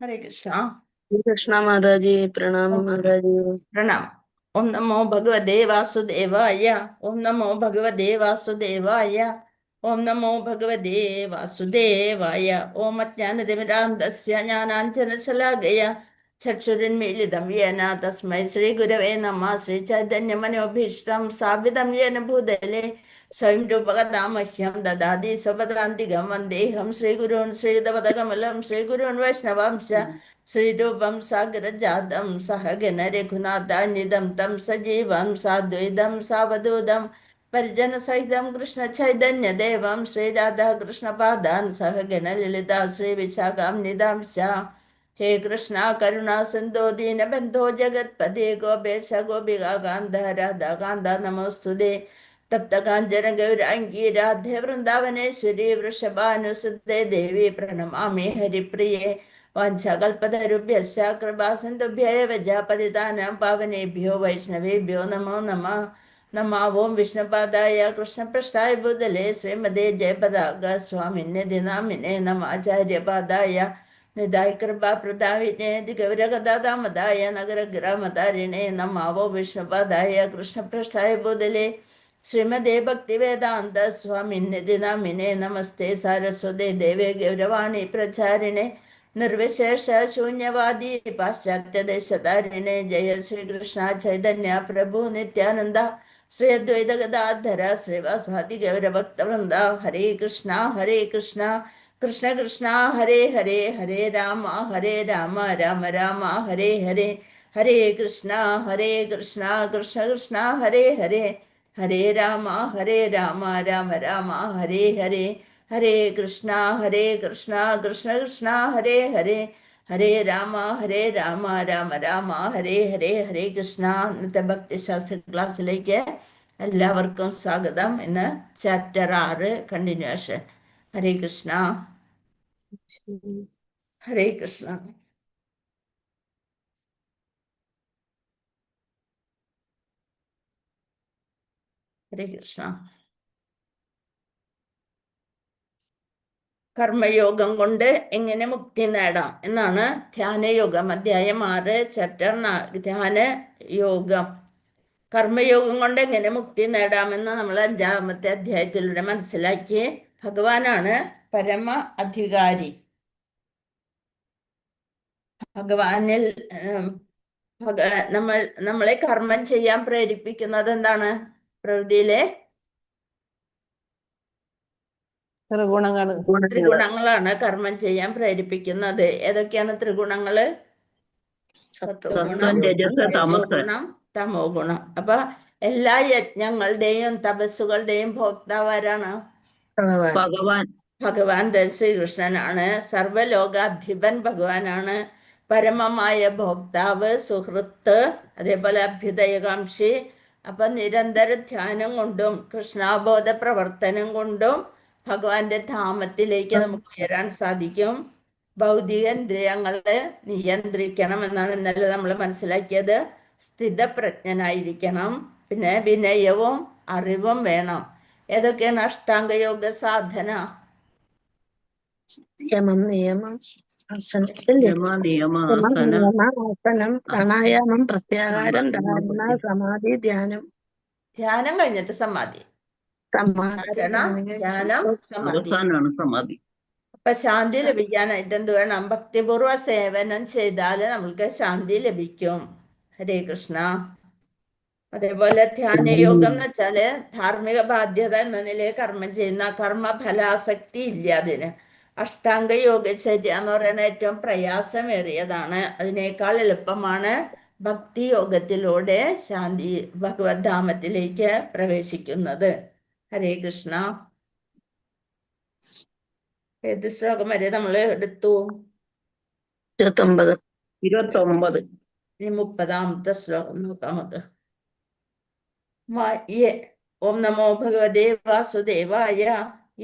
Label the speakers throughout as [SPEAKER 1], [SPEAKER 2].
[SPEAKER 1] ഹരേ കൃഷ്ണ.
[SPEAKER 2] കൃഷ്ണ മാതാജി, പ്രണാമം മാതാജി.
[SPEAKER 1] പ്രണാമം. ഓം നമോ ഭഗവതേ വാസുദേവായ. ഓം നമോ ഭഗവതേ വാസുദേവായ. ഓം നമോ ഭഗവതേ വാസുദേവായ. ഓം അജ്ഞാനതിമിരാന്ധസ്യ ജ്ഞാനാഞ്ജനശലാകയ ചക്ഷുരുന്മീലിതം യേന തസ്മൈ ശ്രീഗുരവേ നമ. ശ്രീചൈതന്യമനോഭീഷ്ടം സ്ഥാപിതം യേന ഭൂതലേ സ്വയം രൂപകഥാമഹ്യം ദദാതി സ്വപദാന്തികം. വന്ദേഹം ശ്രീഗുരൂൻ ശ്രീതപദകമലം ശ്രീഗുരൂൻ വൈഷ്ണവാംശ ശ്രീരൂപം സാഗരജാതം സഹഗണ രഘുനാഥാന്വിതം തം സജീവം സാദ്വൈതം സാവധൂതം പരിജനസഹിതം കൃഷ്ണ ചൈതന്യദേവം ശ്രീരാധാകൃഷ്ണപാദാൻ സഹഗണ ലളിത ശ്രീവിശാഖാം നിതാംശ. ഹേ കൃഷ്ണ കരുണാ സിന്ധോ ദീനബന്ധോ ജഗത്പദേ ഗോപേശ ഗോപികാ കാന്ത രാധാകാന്ത നമോസ്തുതേ. തപ്തകാഞ്ചന ഗൗരാംഗി രാധേ വൃന്ദാവനേശ്വരി വൃഷഭാനുസുതേ ദേവി പ്രണമാമി ഹരിപ്രിയേ. വാഞ്ചാകൽപതരുഭ്യശ്ച കൃപാസിന്ധുഭ്യ ഏവ പതിതാനാം പാവനേഭ്യോ വൈഷ്ണവേഭ്യോ നമോ നമഃ. നമോ വിഷ്ണുപാദായ കൃഷ്ണപൃഷ്ഠായ ഭൂതലേ ശ്രീമതേ ജയപതാക സ്വാമിന്യതി നാമിനെ. നമ ആചാര്യപാദായ നിതായ കൃപാപ്രദാവിനെ ഗൗരകഥാമതായ നഗരഗ്രാമതാരിണേ. നമാവോ വിഷ്ണുപാദായ കൃഷ്ണപൃഷ്ഠായ ഭൂതലേ ശ്രീമതേ ഭക്തിവേദാന്ത സ്വാമിന്യതി നാമിനെ. നമസ്തേ സാരസ്വതേ ദേവേ ഗൗരവാണി പ്രചാരിണേ നിർവിശേഷ ശൂന്യവാദി പാശ്ചാത്യദേശധാരിണേ. ജയ ശ്രീകൃഷ്ണ ചൈതന്യ പ്രഭു നിത്യാനന്ദ ശ്രീ അദ്വൈത ഗദാധര ശ്രീവാസാദി ഗൗരഭക്തവൃന്ദ. ഹരേ കൃഷ്ണ ഹരേ കൃഷ്ണ കൃഷ്ണ കൃഷ്ണ ഹരേ ഹരേ, ഹരേ രാമ ഹരേ രാമ രാമ രാമ ഹരേ ഹരേ, ഹരേ കൃഷ്ണ ഹരേ കൃഷ്ണ കൃഷ്ണ കൃഷ്ണ ഹരേ ഹരേ, ഹരേ രാമ ഹരേ രാമ രാമ രാമ ഹരേ ഹരേ, ഹരേ കൃഷ്ണ ഹരേ കൃഷ്ണ കൃഷ്ണ കൃഷ്ണ ഹരേ ഹരേ, ഹരേ രാമ ഹരേ രാമ രാമ രാമ ഹരേ ഹരേ. ഹരേ കൃഷ്ണ. ഇന്നത്തെ ഭക്തിശാസ്ത്ര ക്ലാസ്സിലേക്ക് എല്ലാവർക്കും സ്വാഗതം. ഇന്ന് ചാപ്റ്റർ 6 കണ്ടിന്യൂഷൻ. ഹരേ കൃഷ്ണ. ഹരേ കൃഷ്ണ. ഹരേ കൃഷ്ണ. കർമ്മയോഗം കൊണ്ട് എങ്ങനെ മുക്തി നേടാം എന്നാണ് ധ്യാനയോഗം, അധ്യായം 6 ചാപ്റ്റർ ധ്യാന യോഗം. കർമ്മയോഗം കൊണ്ട് എങ്ങനെ മുക്തി നേടാമെന്ന് നമ്മൾ 5-ാമത്തെ അധ്യായത്തിലൂടെ മനസ്സിലാക്കി. ഭഗവാനാണ് പരമ അധികാരി. ഭഗവാനിൽ നമ്മളെ കർമ്മം ചെയ്യാൻ പ്രേരിപ്പിക്കുന്നത് എന്താണ്? പ്രകൃതിയിലെ ത്രിഗുണങ്ങളാണ് കർമ്മം ചെയ്യാൻ പ്രേരിപ്പിക്കുന്നത്. ഏതൊക്കെയാണ് ത്രിഗുണങ്ങള്? സത്വഗുണം, രജോഗുണം, തമോ ഗുണം. അപ്പൊ എല്ലാ യജ്ഞങ്ങളുടെയും തപസ്സുകളുടെയും ഭോക്താവാരാണ്?
[SPEAKER 3] ഭഗവാൻ.
[SPEAKER 1] ഭഗവാൻ ശ്രീകൃഷ്ണനാണ്. സർവലോകാധിപൻ ഭഗവാനാണ്. പരമമായ ഭോക്താവ്, സുഹൃത്ത്, അതേപോലെ അഭ്യുദയകാംക്ഷി. അപ്പൊ നിരന്തര ധ്യാനം കൊണ്ടും കൃഷ്ണാബോധ പ്രവർത്തനം കൊണ്ടും ഭഗവാന്റെ ധാമത്തിലേക്ക് നമുക്ക് ഉയരാൻ സാധിക്കും. ഭൗതിക ഇന്ദ്രിയങ്ങളെ നിയന്ത്രിക്കണം എന്നാണ് ഇന്നലെ നമ്മൾ മനസ്സിലാക്കിയത്. സ്ഥിതപ്രജ്ഞനായിരിക്കണം. പിന്നെ വിനയവും അറിവും വേണം. ഏതൊക്കെയാണ് അഷ്ടാംഗ യോഗ സാധന?
[SPEAKER 2] യമം, നിയമം, ആസനം, പ്രാണായാമം, പ്രത്യാഹാരം, ധാരണ, സമാധി, ധ്യാനം.
[SPEAKER 1] ധ്യാനം കഴിഞ്ഞിട്ട് സമാധി. ധ്യാനം, സമാധി.
[SPEAKER 3] സമാധി.
[SPEAKER 1] അപ്പൊ ശാന്തി ലഭിക്കാനായിട്ട് എന്ത് വേണം? ഭക്തിപൂർവ സേവനം ചെയ്താല് നമ്മൾക്ക് ശാന്തി ലഭിക്കും. ഹരേ കൃഷ്ണ. അതേപോലെ ധ്യാനയോഗം എന്ന് വെച്ചാല് ധാർമ്മിക ബാധ്യത എന്ന നിലയിൽ കർമ്മം ചെയ്യുന്ന കർമ്മഫലാസക്തി ഇല്ല അതിന്. അഷ്ടാംഗ യോഗചര്യ എന്ന് പറയുന്ന ഏറ്റവും പ്രയാസമേറിയതാണ്. അതിനേക്കാൾ എളുപ്പമാണ് ഭക്തി യോഗത്തിലൂടെ ശാന്തി ഭഗവത് ധാമത്തിലേക്ക് പ്രവേശിക്കുന്നത്. ഹരേ കൃഷ്ണ. ഏത് ശ്ലോകം വരെ നമ്മൾ എടുത്തു?
[SPEAKER 2] 29.
[SPEAKER 3] 29.
[SPEAKER 1] ഇനി 30-ാമത്തെ ശ്ലോകം നോക്കാം നമുക്ക്. ഓം നമോ ഭഗവതേ വാസുദേവായ.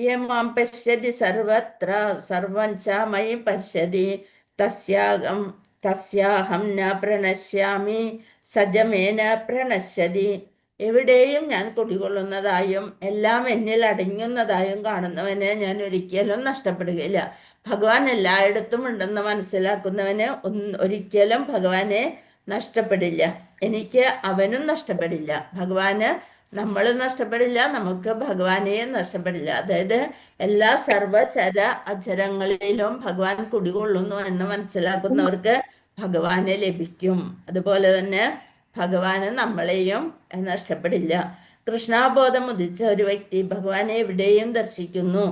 [SPEAKER 1] യേ മാം പശ്യതി സർവത്ര സർവം ച മയി പശ്യതി തസ്യാഹം ന പ്രണശ്യാമി സജമേന പ്രണശ്യതി. എവിടെയും ഞാൻ കുടികൊള്ളുന്നതായും എല്ലാം എന്നിൽ അടങ്ങുന്നതായും കാണുന്നവന് ഞാൻ ഒരിക്കലും നഷ്ടപ്പെടുകയില്ല. ഭഗവാൻ എല്ലായിടത്തും ഉണ്ടെന്ന് മനസ്സിലാക്കുന്നവന് ഒരിക്കലും ഭഗവാനെ നഷ്ടപ്പെടില്ല. എനിക്ക് അവനും നഷ്ടപ്പെടില്ല. ഭഗവാന് നമ്മൾ നഷ്ടപ്പെടില്ല, നമുക്ക് ഭഗവാനെയും നഷ്ടപ്പെടില്ല. അതായത് എല്ലാ സർവചര അചരങ്ങളിലും ഭഗവാൻ കുടികൊള്ളുന്നു എന്ന് മനസ്സിലാക്കുന്നവർക്ക് ഭഗവാനെ ലഭിക്കും. അതുപോലെ തന്നെ ഭഗവാന് നമ്മളെയും നഷ്ടപ്പെടില്ല. കൃഷ്ണാബോധം ഉദിച്ച ഒരു വ്യക്തി ഭഗവാനെ എവിടെയും ദർശിക്കുന്നു,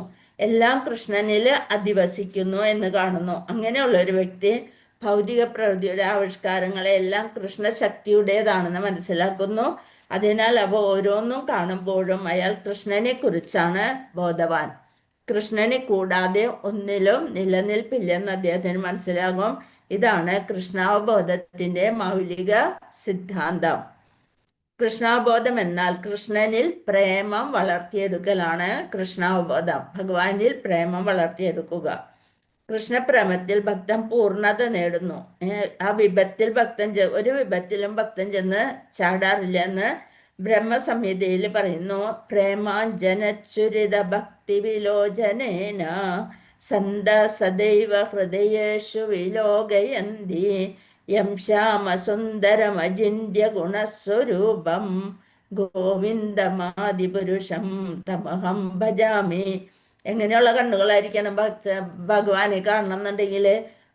[SPEAKER 1] എല്ലാം കൃഷ്ണനിൽ അധിവസിക്കുന്നു എന്ന് കാണുന്നു. അങ്ങനെയുള്ള ഒരു വ്യക്തി ഭൗതിക പ്രകൃതിയുടെ ആവിഷ്കാരങ്ങളെല്ലാം കൃഷ്ണശക്തിയുടേതാണെന്ന് മനസ്സിലാക്കുന്നു. അതിനാൽ അവ ഓരോന്നും കാണുമ്പോഴും അയാൾ കൃഷ്ണനെ കുറിച്ചാണ് ബോധവാൻ. കൃഷ്ണനെ കൂടാതെ ഒന്നിലും നിലനിൽപ്പില്ലെന്ന് അദ്ദേഹത്തിന് മനസ്സിലാകും. ഇതാണ് കൃഷ്ണാവബോധത്തിന്റെ മൗലിക സിദ്ധാന്തം. കൃഷ്ണാവബോധം എന്നാൽ കൃഷ്ണനിൽ പ്രേമം വളർത്തിയെടുക്കലാണ് കൃഷ്ണാവബോധം. ഭഗവാനിൽ പ്രേമം വളർത്തിയെടുക്കുക. കൃഷ്ണപ്രേമത്തിൽ ഭക്തൻ പൂർണ്ണത നേടുന്നു. ആ വിപത്തിൽ ഭക്തൻ ഒരു വിപത്തിലും ഭക്തൻ ചെന്ന് ചാടാറില്ല എന്ന് ബ്രഹ്മസംഹിതയിൽ പറയുന്നു. പ്രേമാഞ്ജനച്ചുരിത ഭക്തി വിലോചനേന സന്ത സദൈവ ഹൃദയേഷു വിലോകയന്തി യം ശ്യാമസുന്ദരമചിന്ത്യ ഗുണസ്വരൂപം ഗോവിന്ദമാദിപുരുഷം തമഹം ഭജാമി. എങ്ങനെയുള്ള കണ്ണുകളായിരിക്കണം ഭഗവാനെ കാണണം എന്നുണ്ടെങ്കിൽ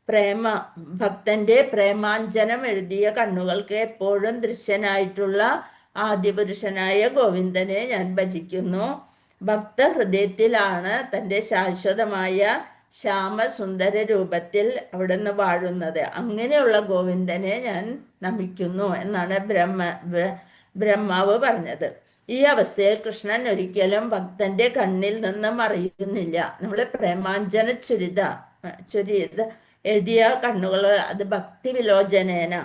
[SPEAKER 1] പ്രേമ ഭക്തന്റെ പ്രേമാഞ്ജനം എഴുതിയ കണ്ണുകൾക്ക് എപ്പോഴും ദൃശ്യനായിട്ടുള്ള ആദിപുരുഷനായ ഗോവിന്ദനെ ഞാൻ ഭജിക്കുന്നു. ഭക്തഹൃദയത്തിലാണ് തൻ്റെ ശാശ്വതമായ ശ്യാമസുന്ദര രൂപത്തിൽ അവിടുന്ന് വാഴുന്നത്. അങ്ങനെയുള്ള ഗോവിന്ദനെ ഞാൻ നമിക്കുന്നു എന്നാണ് ബ്രഹ്മാവ് പറഞ്ഞത്. ഈ അവസ്ഥയിൽ കൃഷ്ണൻ ഒരിക്കലും ഭക്തന്റെ കണ്ണിൽ നിന്ന് മറയുന്നില്ല. നമ്മള് പ്രേമാഞ്ജന ചുരിത ചുരിത എഴുതിയ കണ്ണുകൾ, അത് ഭക്തി വിലോചനേന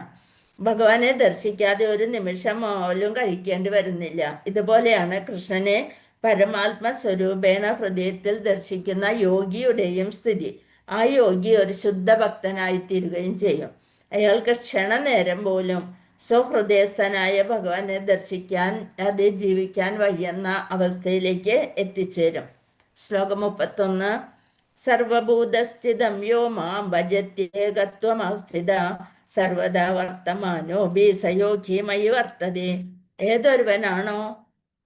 [SPEAKER 1] ഭഗവാനെ ദർശിക്കാതെ ഒരു നിമിഷം പോലും കഴിക്കേണ്ടി വരുന്നില്ല. ഇതുപോലെയാണ് കൃഷ്ണനെ പരമാത്മ സ്വരൂപേണ ഹൃദയത്തിൽ ദർശിക്കുന്ന യോഗിയുടെയും സ്ഥിതി. ആ യോഗി ഒരു ശുദ്ധ ഭക്തനായി തീരുകയും ചെയ്യും. അയാൾക്ക് ക്ഷണനേരം പോലും സ്വഹൃദയസ്ഥനായ ഭഗവാനെ ദർശിക്കാൻ അത് ജീവിക്കാൻ വയ്യെന്ന അവസ്ഥയിലേക്ക് എത്തിച്ചേരും. ശ്ലോകം 31. സർവഭൂതസ്ഥിതം യോ മാം ഭജത്യേകത്വമാസ്ഥിത സർവദാ വർത്തമാനോഭി സയോഗി മയി വർത്തതേ. ഏതൊരുവനാണോ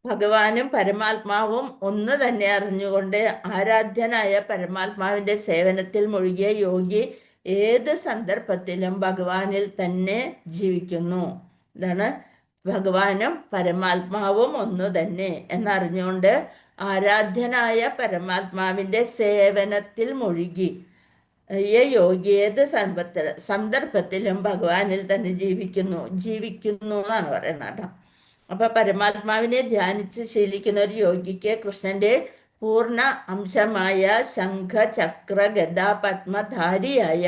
[SPEAKER 1] ഭഗവാനും പരമാത്മാവും ഒന്ന് തന്നെ അറിഞ്ഞുകൊണ്ട് ആരാധ്യനായ പരമാത്മാവിന്റെ സേവനത്തിൽ മുഴുകിയ യോഗി ഏത് സന്ദർഭത്തിലും ഭഗവാനിൽ തന്നെ ജീവിക്കുന്നു. ഇതാണ് ഭഗവാനും പരമാത്മാവും ഒന്നു തന്നെ എന്നറിഞ്ഞുകൊണ്ട് ആരാധ്യനായ പരമാത്മാവിന്റെ സേവനത്തിൽ മുഴുകി ഈ യോഗി ഏത് സന്ദർഭത്തിലും ഭഗവാനിൽ തന്നെ ജീവിക്കുന്നു ജീവിക്കുന്നു എന്നാണ് പറയുന്നത് കേട്ടോ. അപ്പൊ പരമാത്മാവിനെ ധ്യാനിച്ച് ശീലിക്കുന്ന ഒരു യോഗിക്ക് കൃഷ്ണന്റെ പൂർണ്ണ അംശമായ ശംഖ ചക്ര ഗദ പത്മധാരിയായ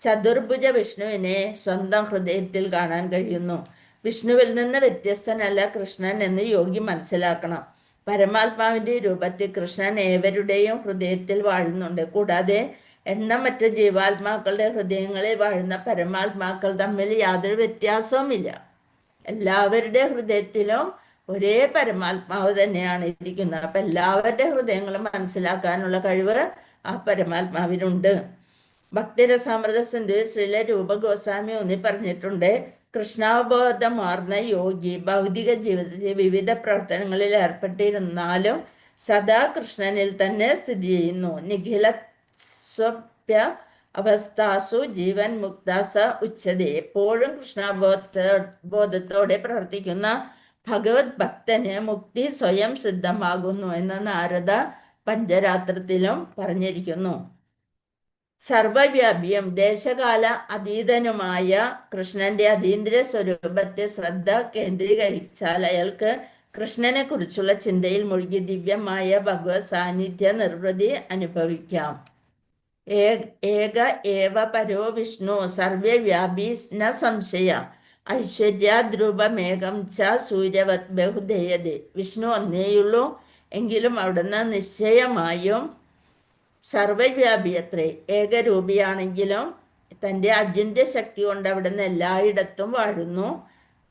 [SPEAKER 1] ചതുർഭുജ വിഷ്ണുവിനെ സ്വന്തം ഹൃദയത്തിൽ കാണാൻ കഴിയുന്നു. വിഷ്ണുവിൽ നിന്ന് വ്യത്യസ്തനല്ല കൃഷ്ണൻ എന്ന് യോഗി മനസ്സിലാക്കണം. പരമാത്മാവിന്റെ രൂപത്തിൽ കൃഷ്ണൻ ഏവരുടെയും ഹൃദയത്തിൽ വാഴുന്നുണ്ട്. കൂടാതെ എണ്ണമറ്റ ജീവാത്മാക്കളുടെ ഹൃദയങ്ങളിൽ വാഴുന്ന പരമാത്മാക്കൾ തമ്മിൽ യാതൊരു വ്യത്യാസവുമില്ല. എല്ലാവരുടെ ഹൃദയത്തിലും ഒരേ പരമാത്മാവ് തന്നെയാണ് ഇരിക്കുന്നത്. അപ്പൊ എല്ലാവരുടെ ഹൃദയങ്ങളും മനസ്സിലാക്കാനുള്ള കഴിവ് ആ പരമാത്മാവിനുണ്ട്. ഭക്തിരസാമൃത സിന്ധു ശ്രീല രൂപ ഗോസ്വാമി ഒന്നി പറഞ്ഞിട്ടുണ്ട്, കൃഷ്ണാവബോധമാർന്ന യോഗി ഭൗതിക ജീവിതത്തിൽ വിവിധ പ്രവർത്തനങ്ങളിൽ ഏർപ്പെട്ടിരുന്നാലും സദാ കൃഷ്ണനിൽ തന്നെ സ്ഥിതി ചെയ്യുന്നു. നിഖില സ്വപ്യ അവസ്ഥാസു ജീവൻ മുക്താസ ഉച്ചതി. എപ്പോഴും കൃഷ്ണബോധത്തോടെ പ്രവർത്തിക്കുന്ന ഭഗവത് ഭക്തന് മുക്തി സ്വയം സിദ്ധമാകുന്നു എന്ന് നാരദ പഞ്ചരാത്രത്തിലും പറഞ്ഞിരിക്കുന്നു. സർവവ്യാപിയും ദേശകാല അതീതനുമായ കൃഷ്ണന്റെ അതീന്ദ്രിയ സ്വരൂപത്തെ ശ്രദ്ധ കേന്ദ്രീകരിച്ചാൽ അയാൾക്ക് കൃഷ്ണനെ കുറിച്ചുള്ള ചിന്തയിൽ മുഴുകി ദിവ്യമായ ഭഗവത് സാന്നിധ്യ നിർവൃതി അനുഭവിക്കാം. ഏക ഏവ പരോ വിഷ്ണു സർവവ്യാപി ന സംശയ ഐശ്വര്യാദ്രൂപമേകം ച സൂര്യവത് ബഹുദയതി. വിഷ്ണു ഒന്നേയുള്ളൂ, എങ്കിലും അവിടുന്ന് നിശ്ചയമായും സർവവ്യാപിയത്രേ. ഏകരൂപിയാണെങ്കിലും തൻ്റെ അചിന്ത്യ ശക്തി കൊണ്ട് അവിടുന്ന് എല്ലായിടത്തും വാഴുന്നു.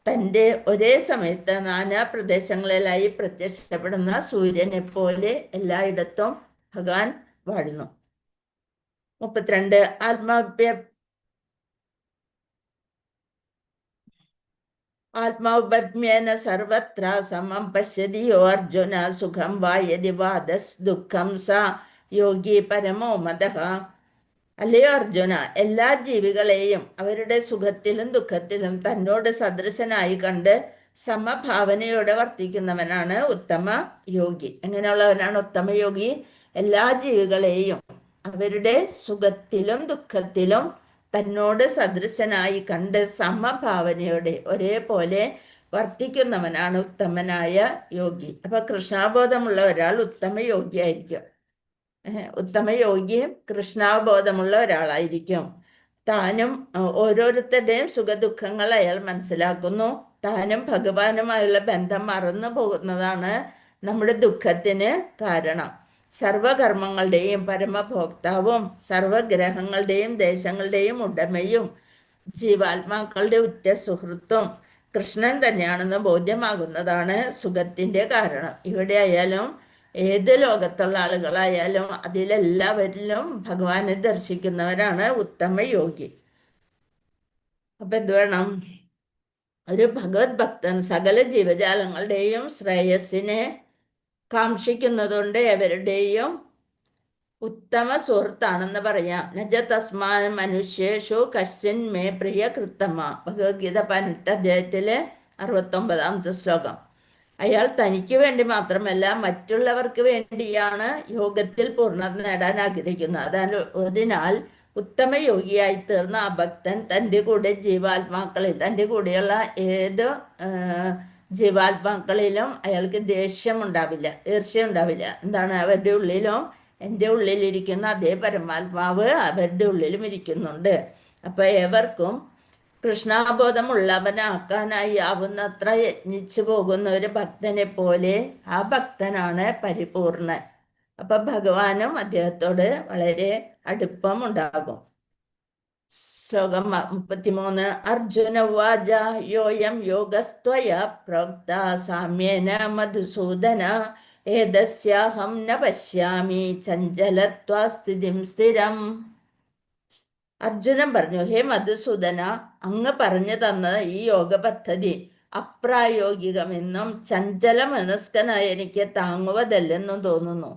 [SPEAKER 1] തൻ്റെ ഒരേ സമയത്ത് നാനാ പ്രദേശങ്ങളിലായി പ്രത്യക്ഷപ്പെടുന്ന സൂര്യനെ പോലെ എല്ലായിടത്തും ഭഗവാൻ വാഴുന്നു. 32. ആത്മാവ്യന സർവത്ര സമം പശ്യതി യോ അർജുന സുഖം വായതി വാദസ് ദുഃഖം സ യോഗി പരമോ മതഃ. അല്ലയോ അർജുന, എല്ലാ ജീവികളെയും അവരുടെ സുഖത്തിലും ദുഃഖത്തിലും തന്നോട് സദൃശനായി കണ്ട് സമഭാവനയോടെ വർത്തിക്കുന്നവനാണ് ഉത്തമ യോഗി. എങ്ങനെയുള്ളവനാണ് ഉത്തമ യോഗി? എല്ലാ ജീവികളെയും അവരുടെ സുഖത്തിലും ദുഃഖത്തിലും തന്നോട് സദൃശനായി കണ്ട് സമഭാവനയോടെ ഒരേപോലെ വർത്തിക്കുന്നവനാണ് ഉത്തമനായ യോഗി. അപ്പൊ കൃഷ്ണാബോധമുള്ള ഒരാൾ ഉത്തമ യോഗിയായിരിക്കും. ഉത്തമ യോഗിയും കൃഷ്ണാബോധമുള്ള ഒരാളായിരിക്കും. താനും ഓരോരുത്തരുടെയും സുഖദുഃഖങ്ങൾ അയാൾ മനസ്സിലാക്കുന്നു. താനും ഭഗവാനുമായുള്ള ബന്ധം മറന്നു പോകുന്നതാണ് നമ്മുടെ ദുഃഖത്തിന് കാരണം. സർവകർമ്മങ്ങളുടെയും പരമഭോക്താവും സർവഗ്രഹങ്ങളുടെയും ദേശങ്ങളുടെയും ഉടമയും ജീവാത്മാക്കളുടെ ഉറ്റ സുഹൃത്തും കൃഷ്ണൻ തന്നെയാണെന്ന് ബോധ്യമാകുന്നതാണ് സുഖത്തിന്റെ കാരണം. ഇവിടെ ആയാലും ഏത് ലോകത്തുള്ള ആളുകളായാലും അതിലെല്ലാവരിലും ഭഗവാനെ ദർശിക്കുന്നവരാണ് ഉത്തമ യോഗി. അപ്പൊ എന്ത് വേണം? ഒരു ഭഗവത് ഭക്തൻ സകല ജീവജാലങ്ങളുടെയും ശ്രേയസ്സിനെ കാക്ഷിക്കുന്നതുകൊണ്ട് എവരുടെയും ഉത്തമ സുഹൃത്താണെന്ന് പറയാം. നജ തസ്മാൻ മനുഷ്യേഷു കശ്ചിൻ മേ പ്രിയ കൃത്തമ. ഭഗവത്ഗീത 18 അധ്യായത്തിലെ 69-ാമത്തെ ശ്ലോകം. അയാൾ തനിക്ക് വേണ്ടി മാത്രമല്ല മറ്റുള്ളവർക്ക് വേണ്ടിയാണ് യോഗത്തിൽ പൂർണ്ണത നേടാൻ ആഗ്രഹിക്കുന്നത്. അതിനാൽ ഉത്തമ യോഗിയായി തീർന്ന ആ ഭക്തൻ തൻ്റെ കൂടെ ജീവാത്മാക്കളിൽ, തൻ്റെ കൂടെയുള്ള ഏത് ജീവാത്മാക്കളിലും അയാൾക്ക് ദേഷ്യം ഉണ്ടാവില്ല, ഈർഷ്യ ഉണ്ടാവില്ല. എന്താണ്? അവരുടെ ഉള്ളിലും എൻ്റെ ഉള്ളിലിരിക്കുന്ന അതേ പരമാത്മാവ് അവരുടെ ഉള്ളിലും ഇരിക്കുന്നുണ്ട്. അപ്പൊ ഏവർക്കും കൃഷ്ണാബോധമുള്ളവനാക്കാനായി ആവുന്നത്ര യത്നിച്ചു പോകുന്ന ഒരു ഭക്തനെ പോലെ ആ ഭക്തനാണ് പരിപൂർണൻ. അപ്പൊ ഭഗവാനും അദ്ദേഹത്തോട് വളരെ അടുപ്പം ഉണ്ടാകും. ശ്ലോകം 33. അർജുന ഉവാച യോയം യോഗസ്ത്വയ പ്രോക്ത സാമ്യേന മധുസൂദന ഏതസ്യാഹം ന പശ്യാമി ചഞ്ചലത്വാ സ്ഥിതിം സ്ഥിരം. അർജുനൻ പറഞ്ഞു, ഹേ മധുസൂദന, അങ്ങ് പറഞ്ഞു തന്ന ഈ യോഗ പദ്ധതി അപ്രായോഗികമെന്നും ചഞ്ചല മനസ്കനായ എനിക്ക് താങ്ങുവതല്ലെന്നും തോന്നുന്നു.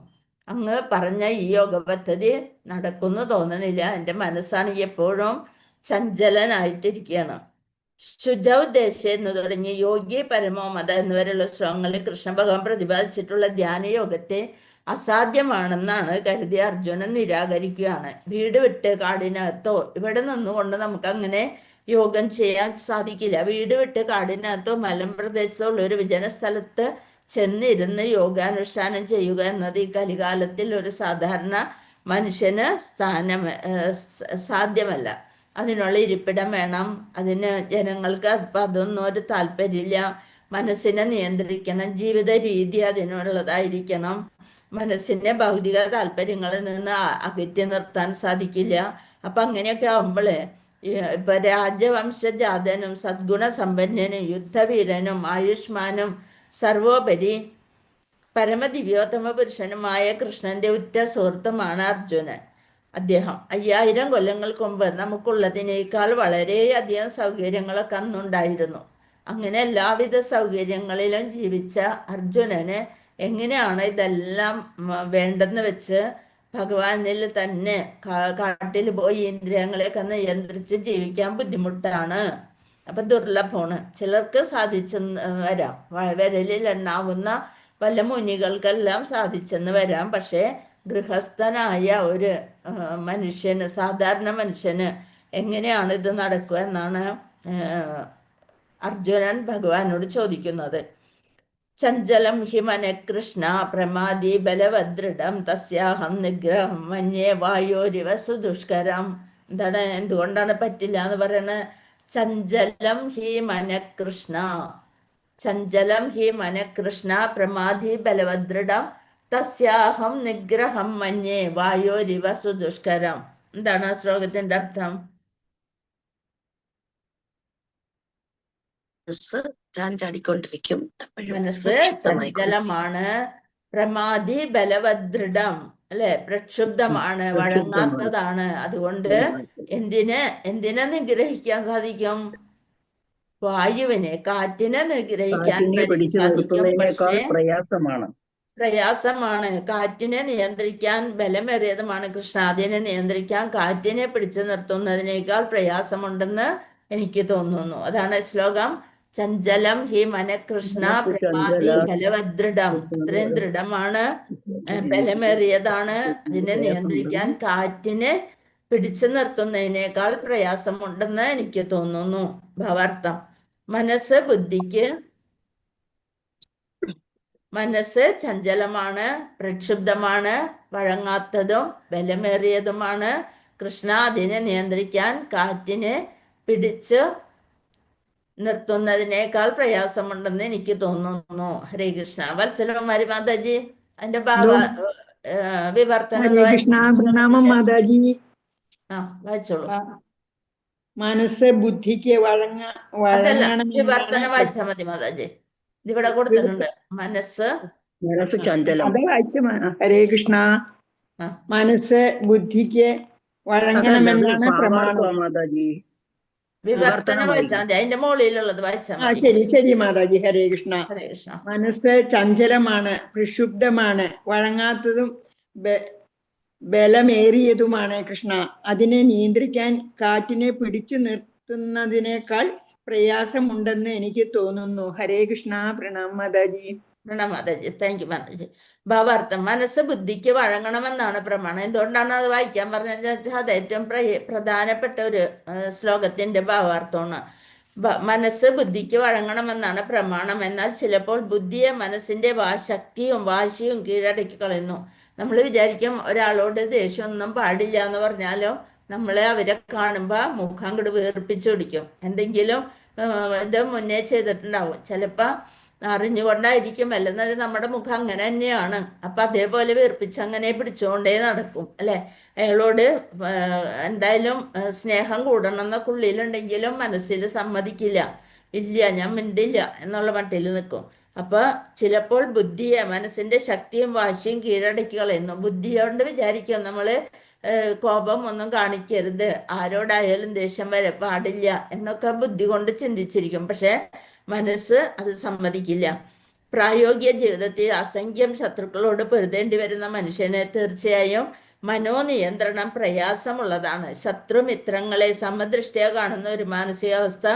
[SPEAKER 1] അങ്ങ് പറഞ്ഞ ഈ യോഗ പദ്ധതി നടക്കുന്നു തോന്നണില്ല. എൻ്റെ മനസ്സാണെങ്കിൽ എപ്പോഴും ചഞ്ചലനായിട്ടിരിക്കുകയാണ്. ശുചൗ ദേശ എന്ന് തുടങ്ങി യോഗി പരമോമത എന്നിവരുള്ള ശ്ലോകങ്ങളിൽ കൃഷ്ണ ഭഗവാൻ പ്രതിപാദിച്ചിട്ടുള്ള ധ്യാനയോഗത്തെ അസാധ്യമാണെന്നാണ് കരുതി അർജുനൻ നിരാകരിക്കുകയാണ്. വീട് വിട്ട് കാടിനകത്തോ ഇവിടെ നിന്നുകൊണ്ട് നമുക്ക് അങ്ങനെ യോഗം ചെയ്യാൻ സാധിക്കില്ല. വീട് വിട്ട് കാടിനകത്തോ മലമ്പ്രദേശത്തോ ഉള്ള ഒരു വിജന സ്ഥലത്ത് ചെന്നിരുന്ന് യോഗാനുഷ്ഠാനം ചെയ്യുക എന്നത് ഈ കലികാലത്തിൽ ഒരു സാധാരണ മനുഷ്യന് സാധ്യമല്ല. അതിനുള്ള ഇരിപ്പിടം വേണം. അതിന് ജനങ്ങൾക്ക് അപ്പം അതൊന്നും ഒരു താല്പര്യമില്ല. മനസ്സിനെ നിയന്ത്രിക്കണം, ജീവിത രീതി അതിനുള്ളതായിരിക്കണം. മനസ്സിനെ ഭൗതിക താല്പര്യങ്ങളിൽ നിന്ന് അകറ്റി നിർത്താൻ സാധിക്കില്ല. അപ്പം അങ്ങനെയൊക്കെ ആകുമ്പോൾ ഇപ്പൊ രാജവംശജാതനും സദ്ഗുണസമ്പന്നനും യുദ്ധവീരനും ആയുഷ്മാനും സർവോപരി പരമദിവ്യോത്തമ പുരുഷനുമായ കൃഷ്ണന്റെ ഉറ്റ സുഹൃത്തുമാണ് അർജുനൻ. അദ്ദേഹം 5000 കൊല്ലങ്ങൾക്ക് മുമ്പ് നമുക്കുള്ളതിനേക്കാൾ വളരെയധികം സൗകര്യങ്ങളൊക്കെ അന്നുണ്ടായിരുന്നു. അങ്ങനെ എല്ലാവിധ സൗകര്യങ്ങളിലും ജീവിച്ച അർജുനന് എങ്ങനെയാണ് ഇതെല്ലാം വേണ്ടെന്ന് വെച്ച് ഭഗവാനിൽ തന്നെ കാട്ടിൽ പോയി ഇന്ദ്രിയങ്ങളെയൊക്കെ നിയന്ത്രിച്ച് ജീവിക്കാൻ ബുദ്ധിമുട്ടാണ്. അപ്പൊ ദുർലഭമാണ്. ചിലർക്ക് സാധിച്ചെന്ന് വരാം, വിരലിൽ എണ്ണാവുന്ന വല്ല മുനികൾക്കെല്ലാം സാധിച്ചെന്ന് വരാം. പക്ഷേ ഗൃഹസ്ഥനായ ഒരു മനുഷ്യന്, സാധാരണ മനുഷ്യന് എങ്ങനെയാണ് ഇത് നടക്കുക എന്നാണ് അർജുനൻ ഭഗവാനോട് ചോദിക്കുന്നത്. ചഞ്ചലം he മനഃകൃഷ്ണ പ്രമാദി ബലവദൃഢം തസ്യാഹം നിഗ്രഹം മന്യേ വായോരിവ സുദുഷ്കരം. എന്താണ്, എന്തുകൊണ്ടാണ് പറ്റില്ല എന്ന് പറയണത്? ചഞ്ചലം he മനഃകൃഷ്ണ, ചഞ്ചലം he മനഃകൃഷ്ണ പ്രമാദി ബലവദൃഢം തസ്യാഹം നിഗ്രഹം മന്യേ വായോരിവ സുദുഷ്കരം. എന്താണ് ആ ശ്ലോകത്തിന്റെ അർത്ഥം?
[SPEAKER 2] മനസ്സ് ചാഞ്ചാടിക്കൊണ്ടിരിക്കും. എപ്പോഴും
[SPEAKER 1] മനസ്സ്
[SPEAKER 2] പ്രക്ഷുബ്ധമായിക്കൊണ്ടിരിക്കും.
[SPEAKER 1] ചഞ്ചലമാണ്. പ്രമാദി ബലവദൃഢം അല്ലെ, പ്രക്ഷുബ്ധമാണ്,
[SPEAKER 3] പ്രക്ഷുബ്ധമാണ്.
[SPEAKER 1] വഴങ്ങാത്തതാണ്. അതുകൊണ്ട് എന്തിനെ എന്തിനെ നിഗ്രഹിക്കാൻ സാധിക്കും? വായുവിനെ, കാറ്റിനെ നിഗ്രഹിക്കാൻ
[SPEAKER 3] കാറ്റിനെ പിടിച്ചു
[SPEAKER 1] സാധിക്കും.
[SPEAKER 3] നിർത്തുന്നതിനേക്കാൾ
[SPEAKER 1] പക്ഷേ
[SPEAKER 3] പ്രയാസമാണ്.
[SPEAKER 1] പ്രയാസമാണ്. കാറ്റിനെ നിയന്ത്രിക്കാൻ ബലമേറിയതുമാണ് കൃഷ്ണ. അതിനെ നിയന്ത്രിക്കാൻ കാറ്റിനെ പിടിച്ചു നിർത്തുന്നതിനേക്കാൾ പ്രയാസമുണ്ടെന്ന് എനിക്ക് തോന്നുന്നു. അതാണ് ശ്ലോകം. ചഞ്ചലം he മനകൃഷ്ണ
[SPEAKER 3] മനസ്സ്
[SPEAKER 1] പ്രമാദി
[SPEAKER 3] ചഞ്ചല
[SPEAKER 1] ബലവദൃഢം. അത്രയും ദൃഢമാണ്, ബലമേറിയതാണ്. അതിനെ നിയന്ത്രിക്കാൻ കാറ്റിനെ പിടിച്ചു നിർത്തുന്നതിനേക്കാൾ പ്രയാസമുണ്ടെന്ന് എനിക്ക് തോന്നുന്നു. ഭാവാർത്ഥം: മനസ്സ് ബുദ്ധിക്ക് മനസ്സ് ചഞ്ചലമാണ്, പ്രക്ഷുബ്ധമാണ്, വഴങ്ങാത്തതും ബലമേറിയതുമാണ്. കൃഷ്ണ, അതിനെ നിയന്ത്രിക്കാൻ കാറ്റിനെ പിടിച്ച് നിർത്തുന്നതിനേക്കാൾ പ്രയാസമുണ്ടെന്ന് എനിക്ക് തോന്നുന്നു. ഹരേ കൃഷ്ണ. വത്സലകുമാരി മാതാജി, അതിന്റെ ഭാവ
[SPEAKER 4] എന്തോ?
[SPEAKER 1] വിവർത്തനം
[SPEAKER 4] ഹരേ
[SPEAKER 1] ഒന്ന്
[SPEAKER 4] കൃഷ്ണ.
[SPEAKER 1] വായിച്ചു.
[SPEAKER 4] പ്രണാമം മാതാജി.
[SPEAKER 1] ആ, വായിച്ചോളൂ.
[SPEAKER 4] മനസ്സ് ബുദ്ധിക്ക്
[SPEAKER 1] അതല്ല,
[SPEAKER 4] വഴങ്ങണമെന്നാണ്.
[SPEAKER 1] വിവർത്തനം വായിച്ചാ മതി മാതാജി. ഇതിവിടെ കൊടുത്തിട്ടുണ്ട്. മനസ്സ്
[SPEAKER 3] മനസ്സ് ചഞ്ചലം.
[SPEAKER 4] അത് വായിച്ച. ഹരേ കൃഷ്ണ.
[SPEAKER 1] ആ.
[SPEAKER 4] മനസ്സ് ബുദ്ധിക്ക്
[SPEAKER 3] അതല്ല, അത്
[SPEAKER 4] വഴങ്ങണമെന്നാണ് പ്രമാണം.
[SPEAKER 3] ഭാവാർത്ഥമാ മാതാജി.
[SPEAKER 1] വിവർത്തനം
[SPEAKER 3] വിവർത്തനം
[SPEAKER 1] വായിച്ചാ മതി. അതിന്റെ മുകളിലുള്ളത് വായിച്ചാ
[SPEAKER 4] ആ
[SPEAKER 1] മതി.
[SPEAKER 4] ശരി ശരി മാതാജി. ഹരേ കൃഷ്ണ.
[SPEAKER 1] ഹരേ കൃഷ്ണ.
[SPEAKER 4] മനസ്സ് ചഞ്ചലമാണ്, പ്രക്ഷുബ്ധമാണ്, വഴങ്ങാത്തതും ബലമേറിയതുമാണ് കൃഷ്ണ. അതിനെ നിയന്ത്രിക്കാൻ കാറ്റിനെ പിടിച്ചു നിർത്തുന്നതിനേക്കാൾ പ്രയാസമുണ്ടെന്ന് എനിക്ക് തോന്നുന്നു. ഹരേ Krishna. Pranam Mataji.
[SPEAKER 1] Pranam Mataji. Thank you Mataji. ഭാവാർത്ഥം: മനസ്സ് ബുദ്ധിക്ക് വഴങ്ങണമെന്നാണ് പ്രമാണം. എന്തുകൊണ്ടാണ് അത് വായിക്കാൻ പറഞ്ഞതെന്ന് വെച്ചാൽ അത് ഏറ്റവും പ്രധാനപ്പെട്ട ഒരു ശ്ലോകത്തിന്റെ ഭാവാർത്ഥമാണ്. മനസ്സ് ബുദ്ധിക്ക് വഴങ്ങണമെന്നാണ് പ്രമാണം. എന്നാൽ ചിലപ്പോൾ ബുദ്ധിയെ മനസ്സിന്റെ ശക്തിയും വാശിയും കീഴടക്കി കളയുന്നു. നമ്മൾ വിചാരിക്കും ഒരാളോട് ദേഷ്യമൊന്നും പാടില്ല എന്ന് പറഞ്ഞാലോ നമ്മളെ അവരെ കാണുമ്പോൾ മുഖം അങ്ങോട്ട് വീർപ്പിച്ചു പിടിക്കും. എന്തെങ്കിലും ഇത് മുന്നേ ചെയ്തിട്ടുണ്ടാവും, ചിലപ്പോൾ അറിഞ്ഞുകൊണ്ടായിരിക്കും, അല്ലെന്നാലും നമ്മുടെ മുഖം അങ്ങനെ തന്നെയാണ്. അപ്പൊ അതേപോലെ വീർപ്പിച്ച് അങ്ങനെ പിടിച്ചുകൊണ്ടേ നടക്കും, അല്ലെ? അയാളോട് എന്തായാലും സ്നേഹം കൂടണം എന്നൊക്കെ ഉള്ളിലുണ്ടെങ്കിലും മനസ്സിൽ സമ്മതിക്കില്ല. ഇല്ല, ഞാൻ മിണ്ടില്ല എന്നുള്ള മട്ടിൽ നിൽക്കും. അപ്പൊ ചിലപ്പോൾ ബുദ്ധിയെ മനസ്സിന്റെ ശക്തിയും വാശിയും കീഴടക്കി കളയുന്നു. ബുദ്ധിയോണ്ട് വിചാരിക്കും നമ്മള് കോപം ഒന്നും കാണിക്കരുത്, ആരോടായാലും ദേഷ്യം വരെ പാടില്ല എന്നൊക്കെ ബുദ്ധി കൊണ്ട് ചിന്തിച്ചിരിക്കും. പക്ഷെ മനസ്സ് അത് സമ്മതിക്കില്ല. പ്രായോഗിക ജീവിതത്തിൽ അസംഖ്യം ശത്രുക്കളോട് പൊരുതേണ്ടി വരുന്ന മനുഷ്യന് തീർച്ചയായും മനോനിയന്ത്രണം പ്രയാസമുള്ളതാണ്. ശത്രുമിത്രങ്ങളെ സമദൃഷ്ടിയ കാണുന്ന ഒരു മാനസികാവസ്ഥ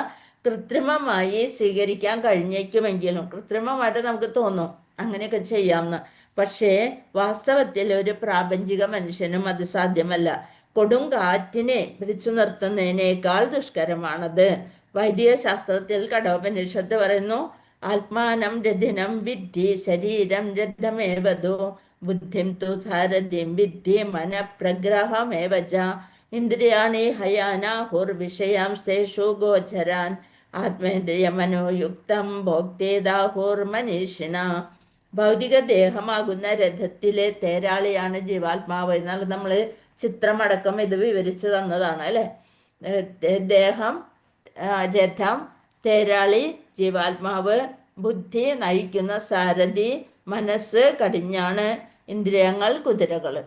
[SPEAKER 1] കൃത്രിമമായി സ്വീകരിക്കാൻ കഴിഞ്ഞേക്കുമെങ്കിലും, കൃത്രിമമായിട്ട് നമുക്ക് തോന്നും അങ്ങനെയൊക്കെ ചെയ്യാമെന്ന്, പക്ഷേ വാസ്തവത്തിൽ ഒരു പ്രാപഞ്ചിക മനുഷ്യനും അത് സാധ്യമല്ല. കൊടും കാറ്റിനെ പിടിച്ചു നിർത്തുന്നതിനേക്കാൾ ദുഷ്കരമാണത്. വൈദിക ശാസ്ത്രത്തിൽ കഠോപനിഷത്ത് പറയുന്നു, ആത്മാനം രഥിനം വിദ്ധി ശരീരം രഥമേവതു ബുദ്ധിം തു സാരഥിം വിദ്ധി മനഃപ്രഗ്രഹമേവ ച ഇന്ദ്രിയാണി ഹയാനാഹുർ വിഷയാംസ്തേഷു ഗോചരാൻ ആത്മേന്ദ്രിയ മനോയുക്തം ഭോക്തേദാഹുർ മനീഷിണ. ഭൗതിക ദേഹമാകുന്ന രഥത്തിലെ തേരാളിയാണ് ജീവാത്മാവ്. എന്നാൽ നമ്മൾ ചിത്രമടക്കം ഇത് വിവരിച്ചു തന്നതാണ്, അല്ലെ? ദേഹം, രഥം, തേരാളി ജീവാത്മാവ്, ബുദ്ധി നയിക്കുന്ന സാരഥി, മനസ്സ് കടിഞ്ഞാണ്, ഇന്ദ്രിയങ്ങൾ കുതിരകള്.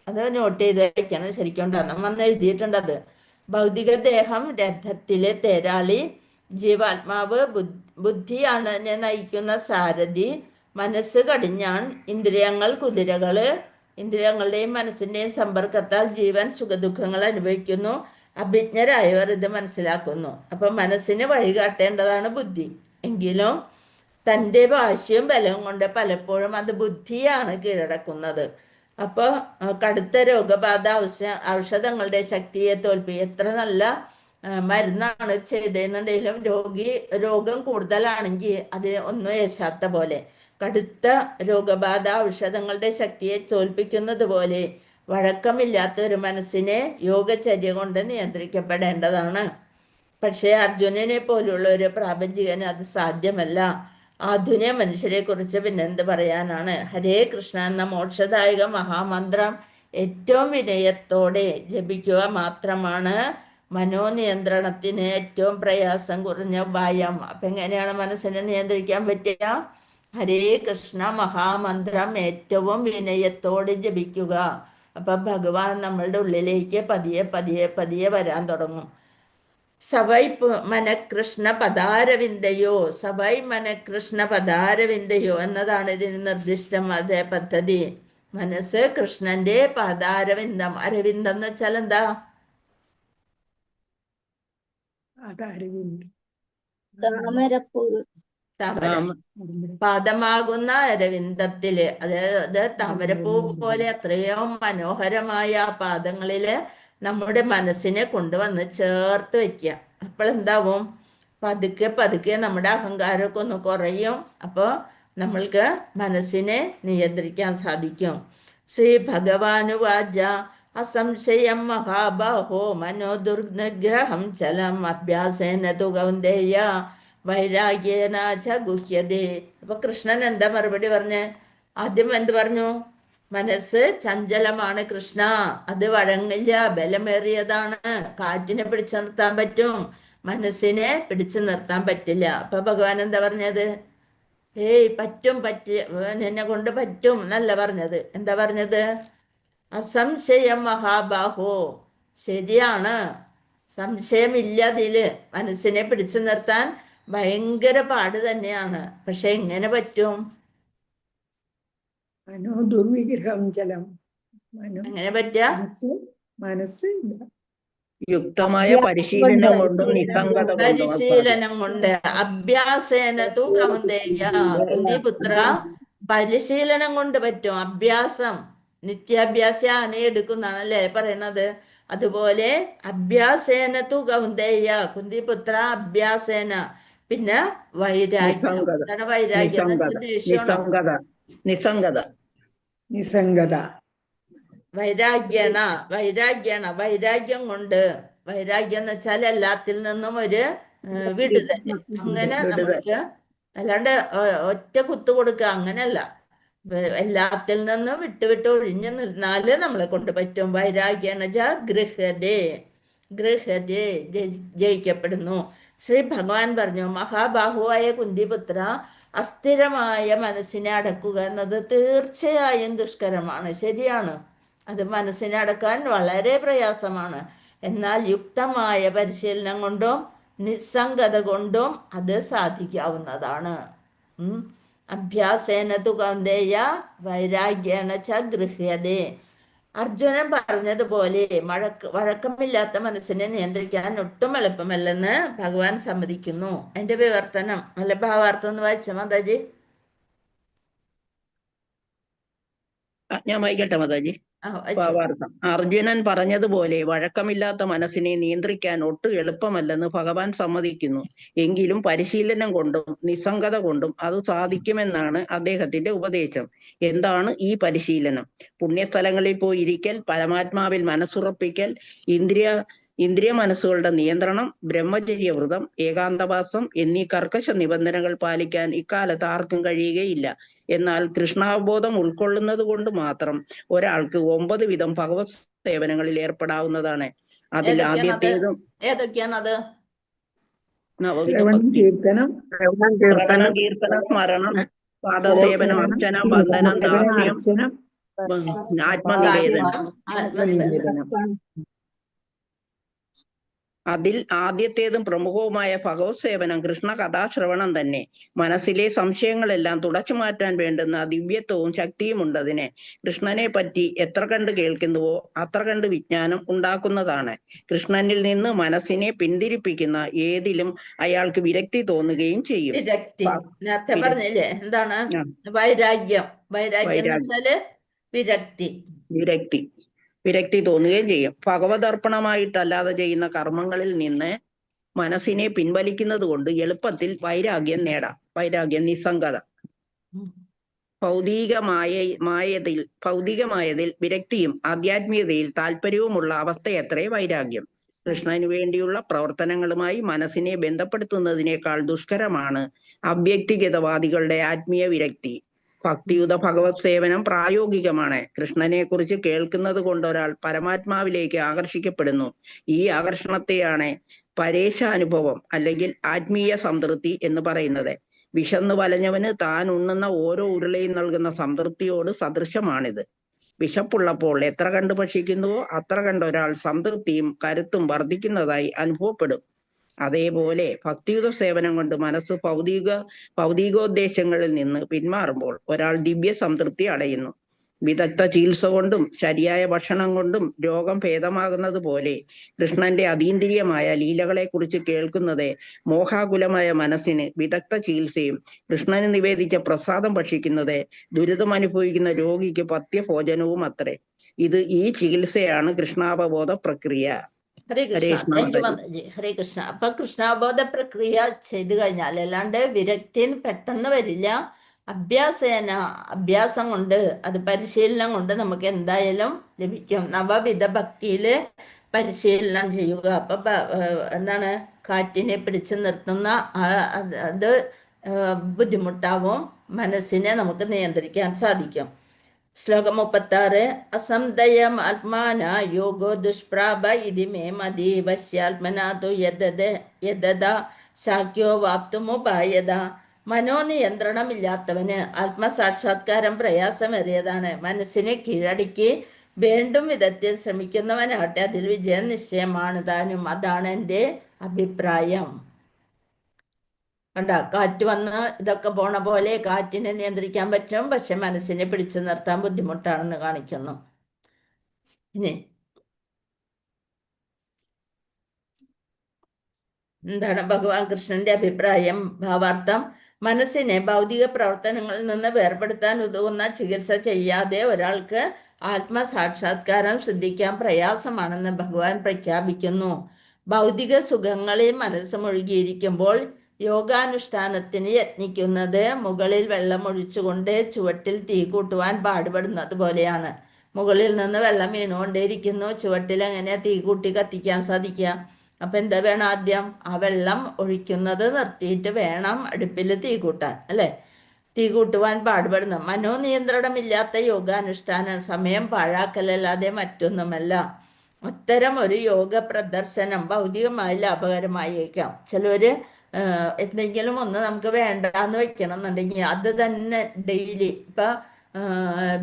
[SPEAKER 1] അത് not ചെയ്ത് വെക്കണം ശരിക്കും. ഉണ്ടാകും വന്ന് എഴുതിയിട്ടുണ്ട് അത്. ഭൗതിക ദേഹം രഥത്തിലെ തേരാളി, ജീവാത്മാവ് ബുദ്ധിയാണ് നയിക്കുന്ന സാരഥി, മനസ്സ് കടിഞ്ഞാൺ, ഇന്ദ്രിയങ്ങൾ കുതിരകള്. ഇന്ദ്രിയങ്ങളുടെയും മനസ്സിന്റെയും സമ്പർക്കത്താൽ ജീവൻ സുഖദുഃഖങ്ങൾ അനുഭവിക്കുന്നു. അഭിജ്ഞരായവർ ഇത് മനസ്സിലാക്കുന്നു. അപ്പൊ മനസ്സിന് വഴികാട്ടേണ്ടതാണ് ബുദ്ധി. എങ്കിലും തൻ്റെ വാശിയും ബലവും കൊണ്ട് പലപ്പോഴും അത് ബുദ്ധിയാണ് കീഴടക്കുന്നത്. അപ്പോൾ കടുത്ത രോഗബാധ ഔഷധങ്ങളുടെ ശക്തിയെ തോൽപ്പി. എത്ര നല്ല മരുന്നാണ് ചെയ്തതെന്നുണ്ടെങ്കിലും രോഗം കൂടുതലാണെങ്കിൽ അത് ഒന്നും ഏശാത്ത പോലെ, കടുത്ത രോഗബാധ ഔഷധങ്ങളുടെ ശക്തിയെ തോൽപ്പിക്കുന്നത് പോലെ വഴക്കമില്ലാത്ത ഒരു മനസ്സിനെ യോഗചര്യ കൊണ്ട് നിയന്ത്രിക്കപ്പെടേണ്ടതാണ്. പക്ഷേ അർജുനനെ പോലുള്ള ഒരു പ്രാപഞ്ചികന് അത് സാധ്യമല്ല. ആധുനിക മനുഷ്യരെ കുറിച്ച് പിന്നെന്ത് പറയാനാണ്? ഹരേ കൃഷ്ണ എന്ന മോക്ഷദായക മഹാമന്ത്രം ഏറ്റവും വിനയത്തോടെ ജപിക്കുക മാത്രമാണ് മനോനിയന്ത്രണത്തിന് ഏറ്റവും പ്രയാസം കുറഞ്ഞ ഉപായം. അപ്പൊ എങ്ങനെയാണ് മനസ്സിനെ നിയന്ത്രിക്കാൻ പറ്റുക? ഹരേ കൃഷ്ണ മഹാമന്ത്രം ഏറ്റവും വിനയത്തോടെ ജപിക്കുക. അപ്പൊ ഭഗവാൻ നമ്മളുടെ ഉള്ളിലേക്ക് പതിയെ പതിയെ പതിയെ വരാൻ തുടങ്ങും. സവൈ മനകൃഷ്ണ പദാരവിന്ദയോ, സവൈ മനകൃഷ്ണ പദാരവിന്ദയോ എന്നതാണ് ഇതിന് നിർദ്ദിഷ്ടം. അതേ പദ്ധതി. മനസ്സ് കൃഷ്ണന്റെ പാദാരവിന്ദം. അരവിന്ദം എന്ന് വെച്ചാൽ എന്താ?
[SPEAKER 4] അതരവിന്ദ്
[SPEAKER 5] താമരപ്പൂ.
[SPEAKER 1] താമര. പാദമാകുന്ന അരവിന്ദത്തില്, അതായത് താമരപ്പൂ പോലെ അത്രയോ മനോഹരമായ ആ പാദങ്ങളില് നമ്മുടെ മനസ്സിനെ കൊണ്ടുവന്ന് ചേർത്ത് വെക്കുക. അപ്പോഴെന്താവും? പതുക്കെ പതുക്കെ നമ്മുടെ അഹങ്കാരമൊക്കെ ഒന്ന് കുറയും. അപ്പോൾ നമ്മൾക്ക് മനസ്സിനെ നിയന്ത്രിക്കാൻ സാധിക്കും. ശ്രീ ഭഗവാനുവാച അസംശയം മഹാബാഹോ മനോദുർനിഗ്രഹം ചലം അഭ്യാസേന തു കൗന്ദേയ വൈരാഗ്യേന ച ഗുഹ്യതേ. അപ്പൊ കൃഷ്ണൻ എന്താ മറുപടി പറഞ്ഞേ? ആദ്യം എന്ത് പറഞ്ഞു? മനസ്സ് ചഞ്ചലമാണ് കൃഷ്ണ, അത് വഴങ്ങില്ല, ബലമേറിയതാണ്, കാറ്റിനെ പിടിച്ചു നിർത്താൻ പറ്റും, മനസ്സിനെ പിടിച്ചു നിർത്താൻ പറ്റില്ല. അപ്പൊ ഭഗവാൻ എന്താ പറഞ്ഞത്? ഏയ് പറ്റും, പറ്റി നിന്നെ കൊണ്ട് പറ്റും എന്നല്ല പറഞ്ഞത്. എന്താ പറഞ്ഞത്? അസംശയം മഹാബാഹോ, ശരിയാണ്, സംശയമില്ല അതില്. മനസ്സിനെ പിടിച്ചു നിർത്താൻ ഭയങ്കര പാട് തന്നെയാണ്. പക്ഷെ എങ്ങനെ പറ്റും?
[SPEAKER 4] മനോ ദുർവിഗ്രഹം ചലം. മനോ
[SPEAKER 1] എങ്ങനെ പറ്റുക?
[SPEAKER 4] മനസ്സ് മനസ്സ്
[SPEAKER 3] യുക്തമായ പരിശീലനം കൊണ്ടും നിസ്സംഗത കൊണ്ടും
[SPEAKER 1] പരിശീലനം കൊണ്ട്. അഭ്യാസേന തു കൗന്ദേയ, കുന്തിപുത്ര, പരിശീലനം കൊണ്ട് പറ്റും. അഭ്യാസം, നിത്യാഭ്യാസ ആനയെടുക്കുന്നതാണല്ലേ പറയണത്. അതുപോലെ അഭ്യാസേന തു കൗന്ദേയ, കുന്തിപുത്ര, അഭ്യാസേന. പിന്നെ വൈരാഗ്യം. എന്താണ് വൈരാഗ്യം എന്ന് വെച്ചാൽ? ദേഷ്യമാണോ?
[SPEAKER 3] നിസ്സംഗത, നിസ്സംഗത,
[SPEAKER 4] നിസ്സംഗത.
[SPEAKER 1] വൈരാഗ്യണ, വൈരാഗ്യണ, വൈരാഗ്യം കൊണ്ട്. വൈരാഗ്യം എന്ന് വെച്ചാൽ എല്ലാത്തിൽ നിന്നും ഒരു വിടുതൽ. അങ്ങനെ നമ്മൾക്ക്, അല്ലാണ്ട് ഒറ്റ കുത്തു കൊടുക്കുക അങ്ങനല്ല, എല്ലാത്തിൽ നിന്നും വിട്ട് വിട്ട് ഒഴിഞ്ഞു നിന്നാല് നമ്മളെ കൊണ്ട് പറ്റും. വൈരാഗ്യണ ഗൃഹതേ, ഗൃഹതേ ജയിക്കപ്പെടുന്നു. ശ്രീ ഭഗവാൻ പറഞ്ഞു, മഹാബാഹുവായ കുന്തിപുത്ര, അസ്ഥിരമായ മനസ്സിനെ അടക്കുക എന്നത് തീർച്ചയായും ദുഷ്കരമാണ്. ശരിയാണ്, അത് മനസ്സിനെ അടക്കാൻ വളരെ പ്രയാസമാണ്. എന്നാൽ യുക്തമായ പരിശീലനം കൊണ്ടും നിസ്സംഗത കൊണ്ടും അത് സാധിക്കാവുന്നതാണ്. അഭ്യാസേന തു കൗന്ദേയ വൈരാഗ്യേണ ച ഗൃഹ്യതേ. അർജുനൻ പറഞ്ഞതുപോലെ വഴക്കമില്ലാത്ത മനസ്സിനെ നിയന്ത്രിക്കാൻ ഒട്ടും എളുപ്പമല്ലെന്ന് ഭഗവാൻ സമ്മതിക്കുന്നു. അതിന്റെ വിവർത്തനം അല്ല ഭാവാർത്ഥം ഒന്ന് വായിച്ച മാതാജി.
[SPEAKER 3] ഞാൻ വായിക്കട്ടെ മാതാജി? ഭാവാർത്ഥം. അർജുനൻ പറഞ്ഞതുപോലെ വഴക്കമില്ലാത്ത മനസ്സിനെ നിയന്ത്രിക്കാൻ ഒട്ടും എളുപ്പമല്ലെന്ന് ഭഗവാൻ സമ്മതിക്കുന്നു. എങ്കിലും പരിശീലനം കൊണ്ടും നിസ്സംഗത കൊണ്ടും അത് സാധിക്കുമെന്നാണ് അദ്ദേഹത്തിന്റെ ഉപദേശം. എന്താണ് ഈ പരിശീലനം? പുണ്യസ്ഥലങ്ങളിൽ പോയി ഇരിക്കൽ, പരമാത്മാവിൽ മനസ്സുറപ്പിക്കൽ, ഇന്ദ്രിയ മനസ്സുകളുടെ നിയന്ത്രണം, ബ്രഹ്മചര്യവ്രതം, ഏകാന്തവാസം എന്നീ കർക്കശ നിബന്ധനകൾ പാലിക്കാൻ ഇക്കാലത്ത് ആർക്കും കഴിയുകയില്ല. എന്നാൽ കൃഷ്ണാവബോധം ഉൾക്കൊള്ളുന്നത് കൊണ്ട് മാത്രം ഒരാൾക്ക് 9 വിധം ഭഗവത് സേവനങ്ങളിൽ ഏർപ്പെടാവുന്നതാണ്. അതിൽ ആദ്യത്തേതും
[SPEAKER 1] ഏതൊക്കെയാണത്?
[SPEAKER 3] നവവിധ ഭക്തി, ശ്രവണം, കീർത്തനം, സ്മരണം, പാദസേവനം, അർച്ചന, വന്ദനം, ദാസ്യം, ആത്മനിവേദനം.
[SPEAKER 4] ആത്മനിവേദനം.
[SPEAKER 3] അതിൽ ആദ്യത്തേതും പ്രമുഖവുമായ ഭഗവത് സേവനം കൃഷ്ണ കഥാശ്രവണം തന്നെ. മനസ്സിലെ സംശയങ്ങളെല്ലാം തുടച്ചു മാറ്റാൻ വേണ്ടുന്ന ദിവ്യത്വവും ശക്തിയും ഉണ്ടതിന്. കൃഷ്ണനെ പറ്റി എത്ര കണ്ട് കേൾക്കുന്നുവോ അത്ര കണ്ട് വിജ്ഞാനം ഉണ്ടാക്കുന്നതാണ്. കൃഷ്ണനിൽ നിന്ന് മനസ്സിനെ പിന്തിരിപ്പിക്കുന്ന ഏതിലും അയാൾക്ക് വിരക്തി തോന്നുകയും ചെയ്യും.
[SPEAKER 1] വിരക്തി നേരത്തെ പറഞ്ഞില്ലേ, എന്താണ് വൈരാഗ്യം? വൈരാഗ്യം എന്ന് വെച്ചാല് വിരക്തി.
[SPEAKER 3] വിരക്തി, വിരക്തി തോന്നുകയും ചെയ്യും. ഭഗവതർപ്പണമായിട്ടല്ലാതെ ചെയ്യുന്ന കർമ്മങ്ങളിൽ നിന്ന് മനസ്സിനെ പിൻവലിക്കുന്നത് കൊണ്ട് എളുപ്പത്തിൽ വൈരാഗ്യം നേടാം. വൈരാഗ്യം, നിസ്സംഗത. ഭൗതികമായതിൽ വിരക്തിയും ആധ്യാത്മികതയിൽ താല്പര്യവുമുള്ള അവസ്ഥയത്രേ വൈരാഗ്യം. കൃഷ്ണനു വേണ്ടിയുള്ള പ്രവർത്തനങ്ങളുമായി മനസ്സിനെ ബന്ധപ്പെടുത്തുന്നതിനേക്കാൾ ദുഷ്കരമാണ് അവ്യക്തിഗതവാദികളുടെ ആത്മീയ വിരക്തി. ഭക്തിയുത ഭഗവത് സേവനം പ്രായോഗികമാണ്. കൃഷ്ണനെ കുറിച്ച് കേൾക്കുന്നത് കൊണ്ട് ഒരാൾ പരമാത്മാവിലേക്ക് ആകർഷിക്കപ്പെടുന്നു. ഈ ആകർഷണത്തെയാണ് പരേശാനുഭവം അല്ലെങ്കിൽ ആത്മീയ സംതൃപ്തി എന്ന് പറയുന്നത്. വിശന്നു വലഞ്ഞവന് താൻ ഉണ്ണുന്ന ഓരോ ഉരുളയും നൽകുന്ന സംതൃപ്തിയോട് സദൃശമാണിത്. വിശപ്പുള്ളപ്പോൾ എത്ര കണ്ട് ഭക്ഷിക്കുന്നുവോ അത്ര കണ്ട് ഒരാൾ സംതൃപ്തിയും കരുത്തും വർദ്ധിക്കുന്നതായി അനുഭവപ്പെടും. അതേപോലെ ഭക്തിയുത സേവനം കൊണ്ട് മനസ്സ് ഭൗതികോദ്ദേശങ്ങളിൽ നിന്ന് പിന്മാറുമ്പോൾ ഒരാൾ ദിവ്യ സംതൃപ്തി അടയുന്നു. വിദഗ്ധ ചികിത്സ കൊണ്ടും ശരിയായ ഭക്ഷണം കൊണ്ടും രോഗം ഭേദമാകുന്നത് പോലെ കൃഷ്ണന്റെ അതീന്ദ്രിയമായ ലീലകളെ കുറിച്ച് കേൾക്കുന്നത് മോഹാകുലമായ മനസ്സിന് വിദഗ്ധ ചികിത്സയും കൃഷ്ണന് നിവേദിച്ച പ്രസാദം ഭക്ഷിക്കുന്നത് ദുരിതം അനുഭവിക്കുന്ന രോഗിക്ക് പഥ്യഭോജനവും അത്രേ. ഇത് ഈ ചികിത്സയാണ് കൃഷ്ണാവബോധ പ്രക്രിയ.
[SPEAKER 1] ഹരേ
[SPEAKER 3] ഹരേ
[SPEAKER 1] Krishna,
[SPEAKER 3] Krishna
[SPEAKER 1] thank you
[SPEAKER 3] Mataji.
[SPEAKER 1] Mataji. ഹരേ കൃഷ്ണ. അപ്പൊ കൃഷ്ണാബോധ പ്രക്രിയ ചെയ്തു കഴിഞ്ഞാൽ, അല്ലാണ്ട് വിരക്തി പെട്ടെന്ന് വരില്ല. അഭ്യാസേന, അഭ്യാസം കൊണ്ട്, അത് പരിശീലനം കൊണ്ട് നമുക്ക് എന്തായാലും ലഭിക്കും. നവവിധ ഭക്തിയില് പരിശീലനം ചെയ്യുക. അപ്പൊ എന്താണ്, കാറ്റിനെ പിടിച്ചു നിർത്തുന്ന അത് ബുദ്ധിമുട്ടാവും. മനസ്സിനെ നമുക്ക് നിയന്ത്രിക്കാൻ സാധിക്കും. ശ്ലോകം 36. അസംദയം ആത്മാന യോഗോ ദുഷ്പ്രാപ ഇതി മേ മതി വശ്യാത്മനാ തു യദത ശാക്യോ വാപ്തുമുപായത. മനോനിയന്ത്രണമില്ലാത്തവന് ആത്മസാക്ഷാത്കാരം പ്രയാസമേറിയതാണ്. മനസ്സിനെ കീഴടക്കി വേണ്ടും വിധത്തിൽ ശ്രമിക്കുന്നവനാകട്ടെ അതിൽ വിജയം നിശ്ചയമാണ് താനും. അതാണ് എൻ്റെ അഭിപ്രായം. കണ്ട, കാറ്റ് വന്ന് ഇതൊക്കെ പോണ പോലെ കാറ്റിനെ നിയന്ത്രിക്കാൻ പറ്റും, പക്ഷെ മനസ്സിനെ പിടിച്ചു നിർത്താൻ ബുദ്ധിമുട്ടാണെന്ന് കാണിക്കുന്നു. ഇനി എന്താണ് ഭഗവാൻ കൃഷ്ണന്റെ അഭിപ്രായം? ഭാവാർത്ഥം: മനസ്സിനെ ഭൗതിക പ്രവർത്തനങ്ങളിൽ നിന്ന് വേർപെടുത്താൻ ഉതകുന്ന ചികിത്സ ചെയ്യാതെ ഒരാൾക്ക് ആത്മസാക്ഷാത്കാരം സിദ്ധിക്കാൻ പ്രയാസമാണെന്ന് ഭഗവാൻ പ്രഖ്യാപിക്കുന്നു. ഭൗതിക സുഖങ്ങളിൽ മനസ്സ് മുഴുകിയിരിക്കുമ്പോൾ യോഗാനുഷ്ഠാനത്തിന് യത്നിക്കുന്നത് മുകളിൽ വെള്ളം ഒഴിച്ചുകൊണ്ട് ചുവട്ടിൽ തീ കൂട്ടുവാൻ പാടുപെടുന്നത് പോലെയാണ്. മുകളിൽ നിന്ന് വെള്ളം വീണുകൊണ്ടേയിരിക്കുന്നു, ചുവട്ടിൽ എങ്ങനെ തീ കൂട്ടി കത്തിക്കാൻ സാധിക്കുക? അപ്പൊ എന്താ വേണം? ആദ്യം ആ വെള്ളം ഒഴിക്കുന്നത് നിർത്തിയിട്ട് വേണം അടുപ്പിൽ തീ കൂട്ടാൻ, അല്ലെ? തീ കൂട്ടുവാൻ പാടുപെടുന്നു. മനോനിയന്ത്രണമില്ലാത്ത യോഗാനുഷ്ഠാനം സമയം പാഴാക്കലല്ലാതെ മറ്റൊന്നുമല്ല. അത്തരം ഒരു യോഗ പ്രദർശനം ഭൗതികമായി ലാഭകരമായേക്കാം. ചിലര് എന്തെങ്കിലും ഒന്ന് നമുക്ക് വേണ്ടാന്ന് വെക്കണം എന്നുണ്ടെങ്കിൽ അത് തന്നെ ഡെയിലി, ഇപ്പൊ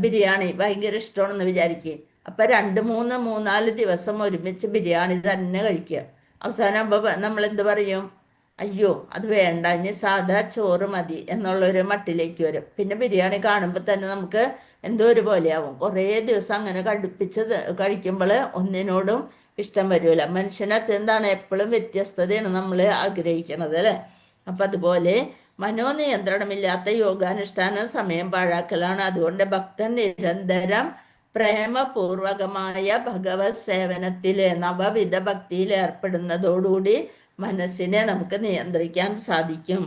[SPEAKER 1] ബിരിയാണി ഭയങ്കര ഇഷ്ടമാണെന്ന് വിചാരിക്കുക. അപ്പൊ 2 3 3-4 ദിവസം ഒരുമിച്ച് ബിരിയാണി തന്നെ കഴിക്കുക. അവസാനം ആകുമ്പോ നമ്മൾ എന്ത് പറയും? അയ്യോ അത് വേണ്ട, ഇനി സാധാ ചോറ് മതി എന്നുള്ളൊരു മട്ടിലേക്ക് വരും. പിന്നെ ബിരിയാണി കാണുമ്പോൾ തന്നെ നമുക്ക് എന്തോ ഒരു പോലെയാവും. കുറേ ദിവസം അങ്ങനെ കടുപ്പിച്ച് കഴിക്കുമ്പോൾ ഒന്നിനോടും ഇഷ്ടം വരില്ല. മനുഷ്യനകത്ത് എന്താണ് എപ്പോഴും വ്യത്യസ്തതയാണ് നമ്മൾ ആഗ്രഹിക്കണത്, അല്ലേ? അപ്പം അതുപോലെ മനോനിയന്ത്രണമില്ലാത്ത യോഗാനുഷ്ഠാനം സമയം പാഴാക്കലാണ്. അതുകൊണ്ട് ഭക്തൻ നിരന്തരം പ്രേമപൂർവകമായ ഭഗവത് സേവനത്തില് നവവിധ ഭക്തിയിൽ ഏർപ്പെടുന്നതോടുകൂടി മനസ്സിനെ നമുക്ക് നിയന്ത്രിക്കാൻ സാധിക്കും.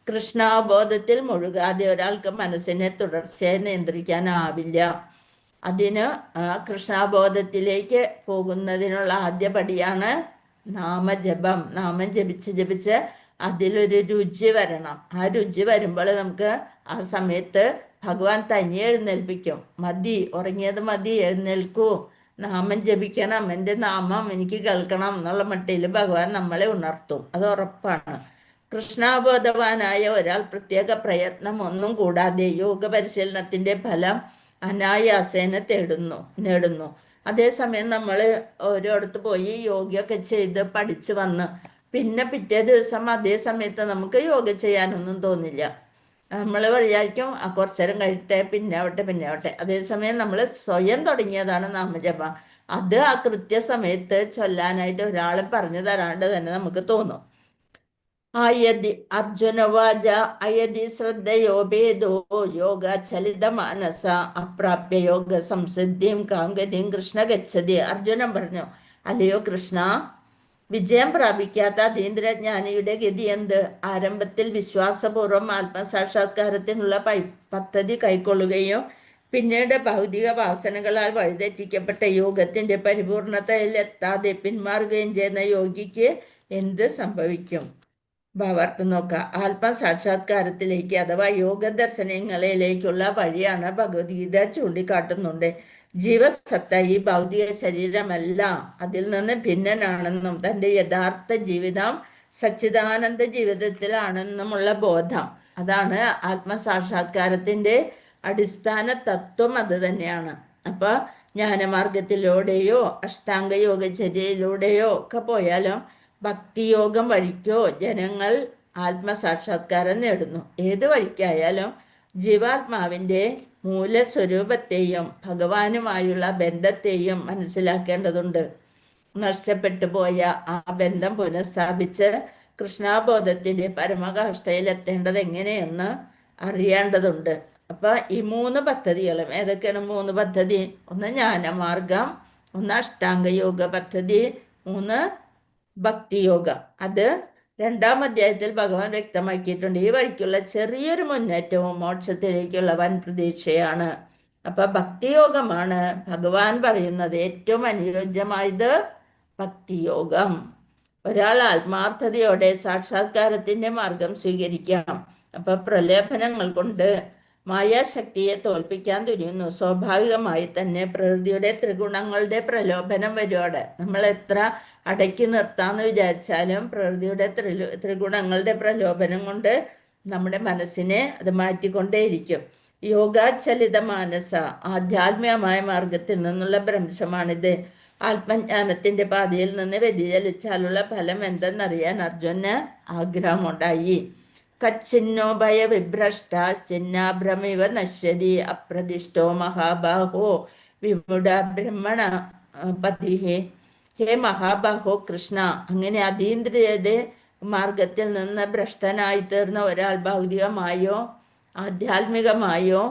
[SPEAKER 1] കൃഷ്ണാവബോധത്തിൽ മുഴുകാതെ ഒരാൾക്ക് മനസ്സിനെ തുടർച്ചയായി നിയന്ത്രിക്കാനാവില്ല. അതിന് കൃഷ്ണാബോധത്തിലേക്ക് പോകുന്നതിനുള്ള ആദ്യ പടിയാണ് നാമജപം. നാമം ജപിച്ച് ജപിച്ച് അതിലൊരു രുചി വരണം. ആ രുചി വരുമ്പോൾ നമുക്ക് ആ സമയത്ത് ഭഗവാൻ തനിയെ എഴുന്നേൽപ്പിക്കും. മതി, ഉറങ്ങിയത് മതി, എഴുന്നേൽക്കൂ, നാമം ജപിക്കണം, എൻ്റെ നാമം എനിക്ക് കേൾക്കണം എന്നുള്ള മട്ടിൽ ഭഗവാൻ നമ്മളെ ഉണർത്തും. അത് ഉറപ്പാണ്. കൃഷ്ണാബോധവാനായ ഒരാൾ പ്രത്യേക പ്രയത്നം ഒന്നും കൂടാതെ യോഗ പരിശീലനത്തിന്റെ ഫലം അനായാസേന നേടുന്നു. അതേസമയം നമ്മൾ ഓരോടത്ത് പോയി യോഗയൊക്കെ ചെയ്ത് പഠിച്ച് വന്ന് പിന്നെ പിറ്റേ ദിവസം അതേ സമയത്ത് നമുക്ക് യോഗ ചെയ്യാനൊന്നും തോന്നില്ല. നമ്മൾ വിചാരിക്കും കുറച്ചു നേരം കഴിട്ടെ, പിന്നെ ആവട്ടെ പിന്നെ ആവട്ടെ. അതേസമയം നമ്മൾ സ്വയം തുടങ്ങിയതാണ് നാമജപം. അത് ആ കൃത്യസമയത്ത് ചൊല്ലാനായിട്ട് ഒരാൾ പറഞ്ഞു തരാണ്ട് തന്നെ നമുക്ക് തോന്നും. അയതി അർജുനവാച അയതി ശ്രദ്ധയോഭേദോ യോഗ ചലിത മാനസ അപ്രാപ്യ യോഗ സംസിദ്ധിം കാം ഗതിം കൃഷ്ണ ഗച്ഛതി. അർജുനൻ പറഞ്ഞു, അല്ലയോ കൃഷ്ണ, വിജയം പ്രാപിക്കാത്ത അതീന്ദ്രജ്ഞാനിയുടെ ഗതി എന്ത്? ആരംഭത്തിൽ വിശ്വാസപൂർവ്വം ആത്മസാക്ഷാത്കാരത്തിനുള്ള പദ്ധതി കൈക്കൊള്ളുകയും പിന്നീട് ഭൗതിക വാസനകളാൽ വഴിതെറ്റിക്കപ്പെട്ട യോഗത്തിന്റെ പരിപൂർണതയിൽ എത്താതെ പിന്മാറുകയും ചെയ്യുന്ന യോഗിക്ക് എന്ത് സംഭവിക്കും? ഭാവാർത്ഥം നോക്കാം. ആത്മസാക്ഷാത്കാരത്തിലേക്ക് അഥവാ യോഗ ദർശനങ്ങളിലേക്കുള്ള വഴിയാണ് ഭഗവത്ഗീത ചൂണ്ടിക്കാട്ടുന്നുണ്ട്. ജീവസത്ത ഈ ഭൗതിക ശരീരമല്ല, അതിൽ നിന്ന് ഭിന്നനാണെന്നും തൻ്റെ യഥാർത്ഥ ജീവിതം സച്ചിദാനന്ദ ജീവിതത്തിലാണെന്നുമുള്ള ബോധം, അതാണ് ആത്മസാക്ഷാത്കാരത്തിന്റെ അടിസ്ഥാന തത്വം. അത് തന്നെയാണ്. അപ്പൊ ജ്ഞാനമാർഗത്തിലൂടെയോ അഷ്ടാംഗ യോഗചര്യയിലൂടെയോ ഒക്കെ പോയാലും ഭക്തിയോഗം വഴിക്കോ ജനങ്ങൾ ആത്മസാക്ഷാത്കാരം നേടുന്നു. ഏത് വഴിക്കായാലും ജീവാത്മാവിൻ്റെ മൂലസ്വരൂപത്തെയും ഭഗവാനുമായുള്ള ബന്ധത്തെയും മനസ്സിലാക്കേണ്ടതുണ്ട്. നഷ്ടപ്പെട്ടു പോയ ആ ബന്ധം പുനഃസ്ഥാപിച്ച് കൃഷ്ണാബോധത്തിന്റെ പരമകാഷ്ഠയിൽ എത്തേണ്ടത് എങ്ങനെയെന്ന് അറിയേണ്ടതുണ്ട്. അപ്പൊ ഈ 3 പദ്ധതികളും ഏതൊക്കെയാണ്? 3 പദ്ധതി: ഒന്ന് ജ്ഞാനമാർഗം, ഒന്ന് അഷ്ടാംഗ യോഗ പദ്ധതി, 3 ഭക്തിയോഗം. അത് 2-ാം അധ്യായത്തിൽ ഭഗവാൻ വ്യക്തമാക്കിയിട്ടുണ്ട്. ഈ വഴിക്കുള്ള ചെറിയൊരു മുന്നേറ്റവും മോക്ഷത്തിലേക്കുള്ള വൻ പ്രതീക്ഷയാണ്. അപ്പൊ ഭക്തിയോഗമാണ് ഭഗവാൻ പറയുന്നത് ഏറ്റവും അനുയോജ്യമായത് ഭക്തിയോഗം. ഒരാൾ ആത്മാർത്ഥതയോടെ സാക്ഷാത്കാരത്തിന്റെ മാർഗം സ്വീകരിക്കാം. അപ്പൊ പ്രലോഭനങ്ങൾ കൊണ്ട് മായാശക്തിയെ തോൽപ്പിക്കാൻ തുനിയുന്നു. സ്വാഭാവികമായി തന്നെ പ്രകൃതിയുടെ ത്രിഗുണങ്ങളുടെ പ്രലോഭനം വരുവാണ്. നമ്മൾ എത്ര അടക്കി നിർത്താന്ന് വിചാരിച്ചാലും പ്രകൃതിയുടെ ത്രിഗുണങ്ങളുടെ പ്രലോഭനം കൊണ്ട് നമ്മുടെ മനസ്സിനെ അത് മാറ്റിക്കൊണ്ടേയിരിക്കും. യോഗാചലിത മാനസ ആധ്യാത്മികമായ മാർഗത്തിൽ നിന്നുള്ള ഭ്രംശമാണിത്. ആത്മജ്ഞാനത്തിന്റെ പാതയിൽ നിന്ന് വ്യതിചലിച്ചാലുള്ള ഫലം എന്തെന്നറിയാൻ അർജുന് ആഗ്രഹമുണ്ടായി. കച്ചിന്നോ ഭയ വിഭ്രഷ്ടാശ്ചിന്നാഭ്രമിവ നശ്യതി അപ്രതിഷ്ഠോ മഹാബാഹോ വിമുട ബ്രഹ്മണ പതിഹേ. ഹേ മഹാബാഹോ കൃഷ്ണ, അങ്ങനെ അതീന്ദ്രിയരുടെ മാർഗത്തിൽ നിന്ന് ഭ്രഷ്ടനായി തീർന്ന ഒരാൾ ഭൗതികമായോ ആധ്യാത്മികമായോ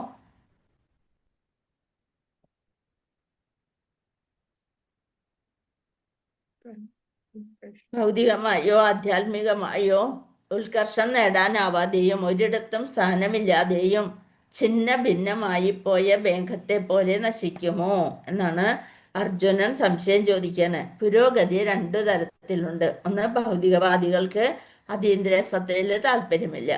[SPEAKER 1] ഭൗതികമായോ ആധ്യാത്മികമായോ ഉത്കർഷം നേടാനാവാതെയും ഒരിടത്തും സ്ഥാനമില്ലാതെയും ഛിന്ന ഭിന്നമായി പോയ മേഘത്തെ പോലെ നശിക്കുമോ എന്നാണ് അർജുനൻ സംശയം ചോദിക്കാണ്. പുരോഗതി 2 തരത്തിലുണ്ട്. ഒന്ന്, ഭൗതികവാദികൾക്ക് അതീന്ദ്രിയ സത്തയിൽ താല്പര്യമില്ല.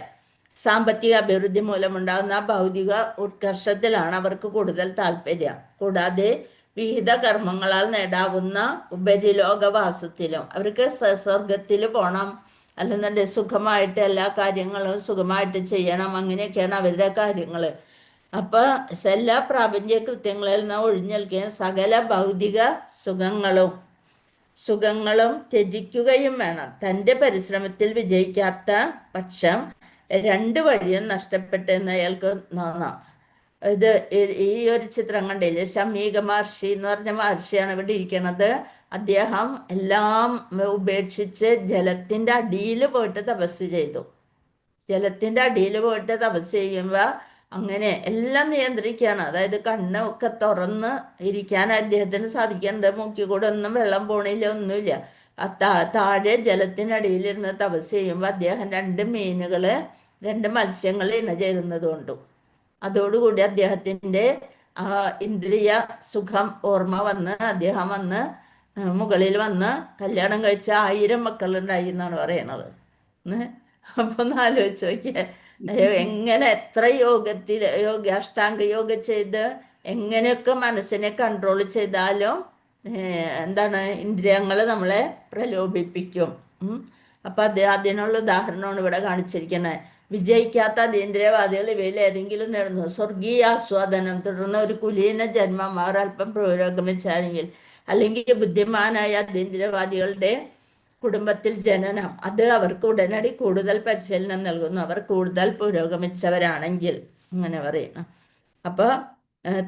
[SPEAKER 1] സാമ്പത്തിക അഭിവൃദ്ധി മൂലമുണ്ടാകുന്ന ഭൗതിക ഉത്കർഷത്തിലാണ് അവർക്ക് കൂടുതൽ താല്പര്യം. കൂടാതെ വിഹിത കർമ്മങ്ങളാൽ നേടാവുന്ന ഉപരിലോകവാസത്തിലും അവർക്ക് സ്വർഗത്തിൽ പോകണം, അല്ലെന്നുണ്ടെങ്കിൽ സുഖമായിട്ട് എല്ലാ കാര്യങ്ങളും സുഖമായിട്ട് ചെയ്യണം, അങ്ങനെയൊക്കെയാണ് അവരുടെ കാര്യങ്ങൾ. അപ്പൊ എല്ലാ പ്രാപഞ്ചിക കൃത്യങ്ങളിൽ നിന്ന് ഒഴിഞ്ഞു നിൽക്കുകയും സകല ഭൗതിക സുഖങ്ങളും ത്യജിക്കുകയും വേണം. തൻ്റെ പരിശ്രമത്തിൽ വിജയിക്കാത്ത പക്ഷം 2 വഴിയും നഷ്ടപ്പെട്ടെന്ന് അയാൾക്ക് തോന്നാം. ഇത് ഈ ഒരു ചിത്രം കണ്ടില്ലേ? ശമീക മഹർഷി എന്ന് പറഞ്ഞ മഹർഷിയാണ് ഇവിടെ ഇരിക്കണത്. അദ്ദേഹം എല്ലാം ഉപേക്ഷിച്ച് ജലത്തിന്റെ അടിയിൽ പോയിട്ട് തപസ് ചെയ്തു. ജലത്തിന്റെ അടിയിൽ പോയിട്ട് തപസ് ചെയ്യുമ്പോൾ അങ്ങനെ എല്ലാം നിയന്ത്രിക്കുകയാണ്. അതായത് കണ്ണ് ഒക്കെ തുറന്ന് ഇരിക്കാൻ അദ്ദേഹത്തിന് സാധിക്കുന്നുണ്ട്. മൂക്കി കൂടെ ഒന്നും വെള്ളം പോണില്ല, ഒന്നുമില്ല. ആ താഴെ ജലത്തിനടിയിലിരുന്ന് തപസ് ചെയ്യുമ്പോൾ അദ്ദേഹം 2 മീനുകള്, 2 മത്സ്യങ്ങൾ ഇണചേരുന്നത് കൊണ്ടു. അതോടുകൂടി അദ്ദേഹത്തിൻ്റെ ആ ഇന്ദ്രിയ സുഖം ഓർമ്മ വന്ന് അദ്ദേഹം വന്ന് മുകളിൽ വന്ന് കല്യാണം കഴിച്ച 1000 മക്കളുണ്ടായി എന്നാണ് പറയണത്. അപ്പൊ ഒന്ന് ആലോചിച്ച് നോക്കിയേ, എങ്ങനെ എത്ര യോഗത്തിൽ യോഗ അഷ്ടാംഗ യോഗ ചെയ്ത് എങ്ങനെയൊക്കെ മനസ്സിനെ കൺട്രോൾ ചെയ്താലും എന്താണ് ഇന്ദ്രിയങ്ങൾ നമ്മളെ പ്രലോഭിപ്പിക്കും. അപ്പൊ അതിനുള്ള ഉദാഹരണമാണ് ഇവിടെ കാണിച്ചിരിക്കുന്നത്. വിജയിക്കാത്ത അതീന്ദ്രിയവാദികൾ ഇവയിൽ ഏതെങ്കിലും നേടുന്നു. സ്വർഗീയ ആസ്വാദനം, തുടർന്ന് ഒരു കുലീന ജന്മം അവർ അല്പം പുരോഗമിച്ചാലെങ്കിൽ, അല്ലെങ്കിൽ ബുദ്ധിമാനായ അതീന്ദ്രിയവാദികളുടെ കുടുംബത്തിൽ ജനനം, അത് അവർക്ക് ഉടനടി കൂടുതൽ പരിശീലനം നൽകുന്നു, അവർ കൂടുതൽ പുരോഗമിച്ചവരാണെങ്കിൽ, അങ്ങനെ പറയണം. അപ്പൊ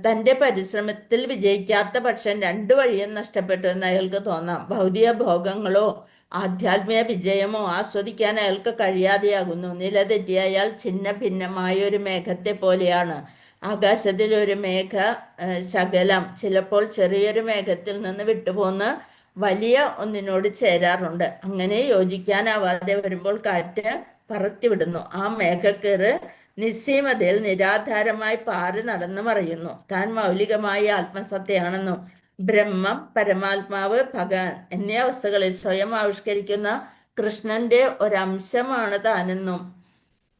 [SPEAKER 1] തൻ്റെ പരിശ്രമത്തിൽ വിജയിക്കാത്ത പക്ഷം 2 വഴിയും നഷ്ടപ്പെട്ടു എന്ന് അയാൾക്ക് തോന്നാം. ഭൗതിക ഭോഗങ്ങളോ ആധ്യാത്മിക വിജയമോ ആസ്വദിക്കാൻ അയാൾക്ക് കഴിയാതെയാകുന്നു. നിലതെറ്റിയ അയാൾ ഛിന്ന ഭിന്നമായ ഒരു മേഘത്തെ പോലെയാണ്. ആകാശത്തിൽ ഒരു മേഘ ശകലം ചിലപ്പോൾ ചെറിയൊരു മേഘത്തിൽ നിന്ന് വിട്ടുപോന്ന് വലിയ ഒന്നിനോട് ചേരാറുണ്ട്. അങ്ങനെ യോജിക്കാനാവാതെ വരുമ്പോൾ കാറ്റ് പറത്തിവിടുന്നു. ആ മേഘക്കേറ് നിസ്സീമതയിൽ നിരാധാരമായി പാറി നടന്നു മറയുന്നു. താൻ മൗലികമായ ആത്മസത്തയാണെന്നും ബ്രഹ്മം, പരമാത്മാവ്, ഭഗവാൻ എന്നീ അവസ്ഥകളിൽ സ്വയം ആവിഷ്കരിക്കുന്ന കൃഷ്ണന്റെ ഒരംശമാണ് താനെന്നും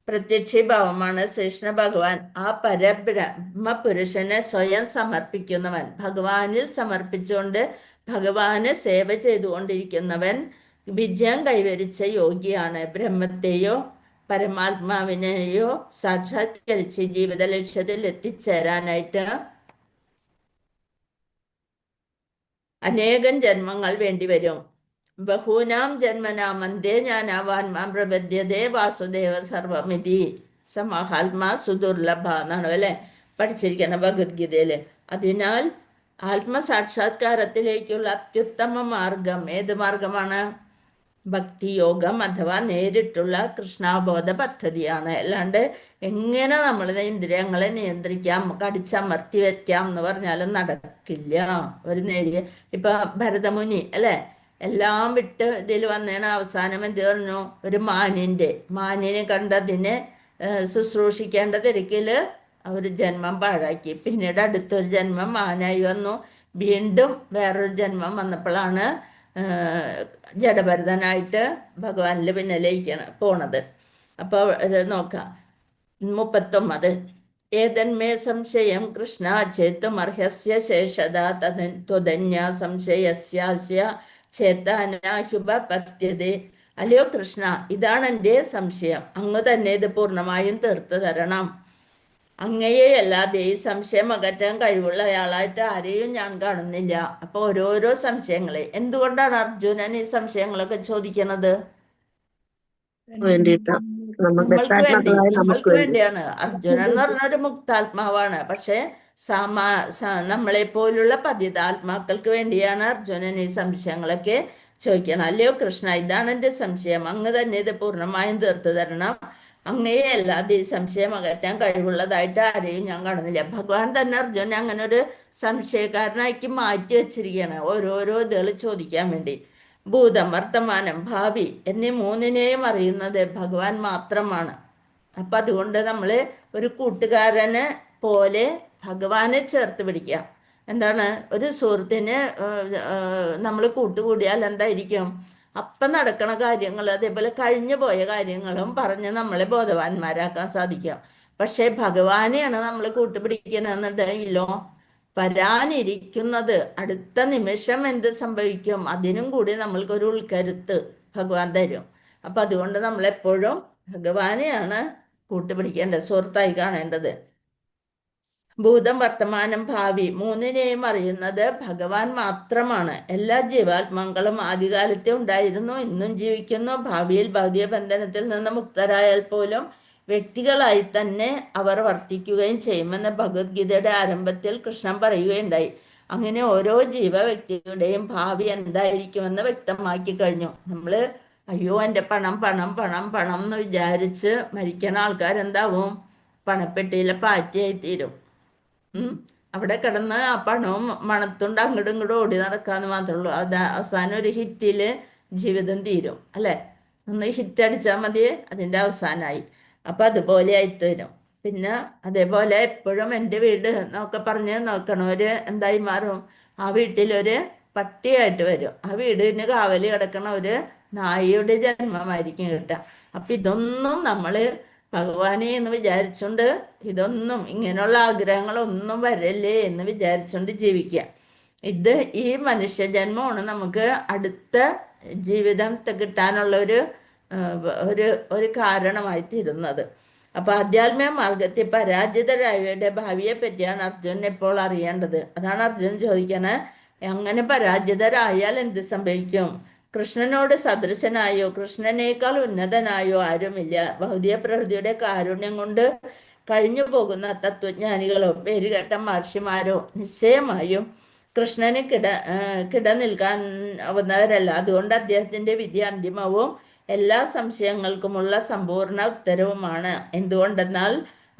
[SPEAKER 1] പ്രത്യക്ഷീഭാവമാണ് ശ്രീകൃഷ്ണ ഭഗവാൻ. ആ പരബ്രഹ്മ പുരുഷനെ സ്വയം സമർപ്പിക്കുന്നവൻ, ഭഗവാനിൽ സമർപ്പിച്ചുകൊണ്ട് ഭഗവാന് സേവ ചെയ്തുകൊണ്ടിരിക്കുന്നവൻ വിജയം കൈവരിച്ച യോഗിയാണ്. ബ്രഹ്മത്തെയോ പരമാത്മാവിനെയോ സാക്ഷാത്കരിച്ച് ജീവിത ലക്ഷ്യത്തിൽ എത്തിച്ചേരാനായിട്ട് അനേകം ജന്മങ്ങൾ വേണ്ടിവരും. ബഹൂനാം ജന്മനാം അന്തേ ജ്ഞാനവാൻ മാം പ്രപദ്യതേ വാസുദേവ സർവമിതി സമഹാത്മാ സുദുർലഭ എന്നാണ് അല്ലെ പഠിച്ചിരിക്കണം ഭഗവത്ഗീതയില്. അതിനാൽ ആത്മസാക്ഷാത്കാരത്തിലേക്കുള്ള അത്യുത്തമ മാർഗം ഏത് മാർഗമാണ്? ഭക്തിയോഗം അഥവാ നേരിട്ടുള്ള കൃഷ്ണാബോധ പദ്ധതിയാണ്. അല്ലാണ്ട് എങ്ങനെ നമ്മൾ ഇന്ദ്രിയങ്ങളെ നിയന്ത്രിക്കാം, കടിച്ചമർത്തി വെക്കാം എന്ന് പറഞ്ഞാലും നടക്കില്ല. ഒരു നേരിയ ഇപ്പൊ ഭരതമുനി അല്ലെ, എല്ലാം വിട്ട് ഇതിൽ വന്നേണ അവസാനം എന്ത് പറഞ്ഞു? ഒരു മാനിനെ കണ്ടതിനെ ശുശ്രൂഷിക്കേണ്ട തിരക്കില് ഒരു ജന്മം പാഴാക്കി. പിന്നീട് അടുത്തൊരു ജന്മം മാനായി വന്നു. വീണ്ടും വേറൊരു ജന്മം വന്നപ്പോഴാണ് ജഡഭരതനായിട്ട് ഭഗവാനിൽ പിന്നെ ലയിക്കണ പോണത്. അപ്പോൾ ഇത് നോക്കാം. 39. ഏതന്മേ സംശയം കൃഷ്ണ ചേത്തുമർഹസ്യ ശേഷത ത്വദന്യ സംശയസ്യാസ്യ ചേത്താനാഹ്യുപപത്യതേ. അല്ലയോ കൃഷ്ണ, ഇതാണ് എൻ്റെ സംശയം, അങ്ങ് തന്നെ ഇത് പൂർണ്ണമായും തീർത്തു തരണം. അങ്ങയെ അല്ലാതെ ഈ സംശയം അകറ്റാൻ കഴിവുള്ളയാളായിട്ട് ആരെയും ഞാൻ കാണുന്നില്ല. അപ്പൊ ഓരോരോ സംശയങ്ങളെ, എന്തുകൊണ്ടാണ് അർജുനൻ ഈ സംശയങ്ങളൊക്കെ ചോദിക്കുന്നത്?
[SPEAKER 2] വേണ്ടിയിട്ട് നമ്മൾ
[SPEAKER 1] നമ്മൾക്ക് വേണ്ടി,
[SPEAKER 2] മുക്താത്മാക്കളായ നമുക്ക്
[SPEAKER 1] നമ്മൾക്ക്
[SPEAKER 2] വേണ്ടി.
[SPEAKER 1] വേണ്ടിയാണ്. അർജുനൻ എന്ന് പറഞ്ഞ ഒരു മുക്താത്മാവാണ്. പക്ഷെ നമ്മളെ പോലുള്ള പതിതാത്മാക്കൾക്ക് വേണ്ടിയാണ് അർജുനൻ ഈ സംശയങ്ങളൊക്കെ ചോദിക്കണം. അല്ലയോ കൃഷ്ണ, ഇതാണ് എൻ്റെ സംശയം, അങ്ങ് തന്നെ ഇത് പൂർണ്ണമായും തീർത്തു തരണം. അങ്ങയെ അല്ലാതെ ഈ സംശയം അകറ്റാൻ കഴിവുള്ളതായിട്ട് ആരെയും ഞാൻ കാണുന്നില്ല. ഭഗവാൻ തന്നെ അർജുനെ അങ്ങനെ ഒരു സംശയക്കാരനാക്കി മാറ്റി വെച്ചിരിക്കുകയാണ്, ഓരോരോ ഇതുകൾ ചോദിക്കാൻ വേണ്ടി. ഭൂതം, വർത്തമാനം, ഭാവി എന്നീ മൂന്നിനെയും അറിയുന്നത് ഭഗവാൻ മാത്രമാണ്. അപ്പൊ അതുകൊണ്ട് നമ്മൾ ഒരു കൂട്ടുകാരനെ പോലെ ഭഗവാനെ ചേർത്ത് പിടിക്കുക. എന്താണ്, ഒരു സുഹൃത്തിന് നമ്മൾ കൂട്ടുകൂടിയാൽ എന്തായിരിക്കും? അപ്പം നടക്കണ കാര്യങ്ങൾ, അതേപോലെ കഴിഞ്ഞു പോയ കാര്യങ്ങളും പറഞ്ഞ് നമ്മളെ ബോധവാന്മാരാക്കാൻ സാധിക്കും. പക്ഷെ ഭഗവാനെയാണ് നമ്മൾ കൂട്ടുപിടിക്കണമെന്നുണ്ടെങ്കിലോ വരാനിരിക്കുന്നത് അടുത്ത നിമിഷം എന്ത് സംഭവിക്കും അതിനും കൂടി നമ്മൾക്കൊരു ഉൾക്കരുത്ത് ഭഗവാൻ തരും. അപ്പൊ അതുകൊണ്ട് നമ്മളെപ്പോഴും ഭഗവാനെയാണ് കൂട്ടുപിടിക്കേണ്ടത്, സുഹൃത്തായി കാണേണ്ടത്. ഭൂതം, വർത്തമാനം, ഭാവി മൂന്നിനെയും അറിയുന്നത് ഭഗവാൻ മാത്രമാണ്. എല്ലാ ജീവാത്മാക്കളും ആദ്യകാലത്തെ ഉണ്ടായിരുന്നു, ഇന്നും ജീവിക്കുന്നു. ഭാവിയിൽ ഭൗതിക ബന്ധനത്തിൽ നിന്ന് മുക്തരായാൽ പോലും വ്യക്തികളായി തന്നെ അവർ വർത്തിക്കുകയും ചെയ്യുമെന്ന് ഭഗവത്ഗീതയുടെ ആരംഭത്തിൽ കൃഷ്ണൻ പറയുകയുണ്ടായി. അങ്ങനെ ഓരോ ജീവ വ്യക്തിയുടെയും ഭാവി എന്തായിരിക്കുമെന്ന് വ്യക്തമാക്കി കഴിഞ്ഞു. നമ്മള് അയ്യോ എൻ്റെ പണം പണം പണം പണം എന്ന് വിചാരിച്ച് മരിക്കണ ആൾക്കാരെന്താവും? പണപ്പെട്ടിയിലെ പാറ്റയായി തീരും. അവിടെ കിടന്ന് ആ പണവും മണത്തുണ്ട് അങ്ങോട്ടും ഇങ്ങോട്ടും ഓടി നടക്കാന്ന് മാത്രമേ ഉള്ളൂ. അത് അവസാനം ഒരു ഹിറ്റില് ജീവിതം തീരും അല്ലെ? ഒന്ന് ഹിറ്റ് അടിച്ചാൽ മതി, അതിൻ്റെ അവസാനമായി. അപ്പൊ അതുപോലെ ആയിത്തീരും. പിന്നെ അതേപോലെ എപ്പോഴും എൻ്റെ വീട് എന്നൊക്കെ പറഞ്ഞ് നോക്കണവര് എന്തായി മാറും? ആ വീട്ടിലൊരു പട്ടിയായിട്ട് വരും. ആ വീടിന് കാവല് കിടക്കണ ഒരു നായയുടെ ജന്മമായിരിക്കും കിട്ടുക. അപ്പൊ ഇതൊന്നും നമ്മള് ഭഗവാനെ എന്ന് വിചാരിച്ചുകൊണ്ട്, ഇതൊന്നും ഇങ്ങനെയുള്ള ആഗ്രഹങ്ങളൊന്നും വരല്ലേ എന്ന് വിചാരിച്ചുകൊണ്ട് ജീവിക്കുക. ഇത് ഈ മനുഷ്യജന്മമാണ് നമുക്ക് അടുത്ത ജീവിതം കിട്ടാനുള്ള ഒരു ഒരു ഒരു കാരണമായി തീരുന്നത്. അപ്പൊ ആധ്യാത്മിക മാർഗത്തിൽ പരാജിതരായവരുടെ ഭാവിയെ പറ്റിയാണ് അർജുനൻ ഇപ്പോൾ അറിയേണ്ടത്. അതാണ് അർജുനൻ ചോദിക്കണേ, അങ്ങനെ പരാജിതരായാൽ എന്ത് സംഭവിക്കും? കൃഷ്ണനോട് സദൃശനായോ കൃഷ്ണനേക്കാൾ ഉന്നതനായോ ആരുമില്ല. ഭൗതിക പ്രകൃതിയുടെ കാരുണ്യം കൊണ്ട് കഴിഞ്ഞു പോകുന്ന തത്വജ്ഞാനികളോ പേരുകേട്ട മഹർഷിമാരോ നിശ്ചയമായും കൃഷ്ണന് കിടനിൽക്കാൻ ആവുന്നവരല്ല. അതുകൊണ്ട് അദ്ദേഹത്തിന്റെ വിധി അന്തിമവും എല്ലാ സംശയങ്ങൾക്കുമുള്ള സമ്പൂർണ്ണ ഉത്തരവുമാണ്. എന്തുകൊണ്ടെന്നാൽ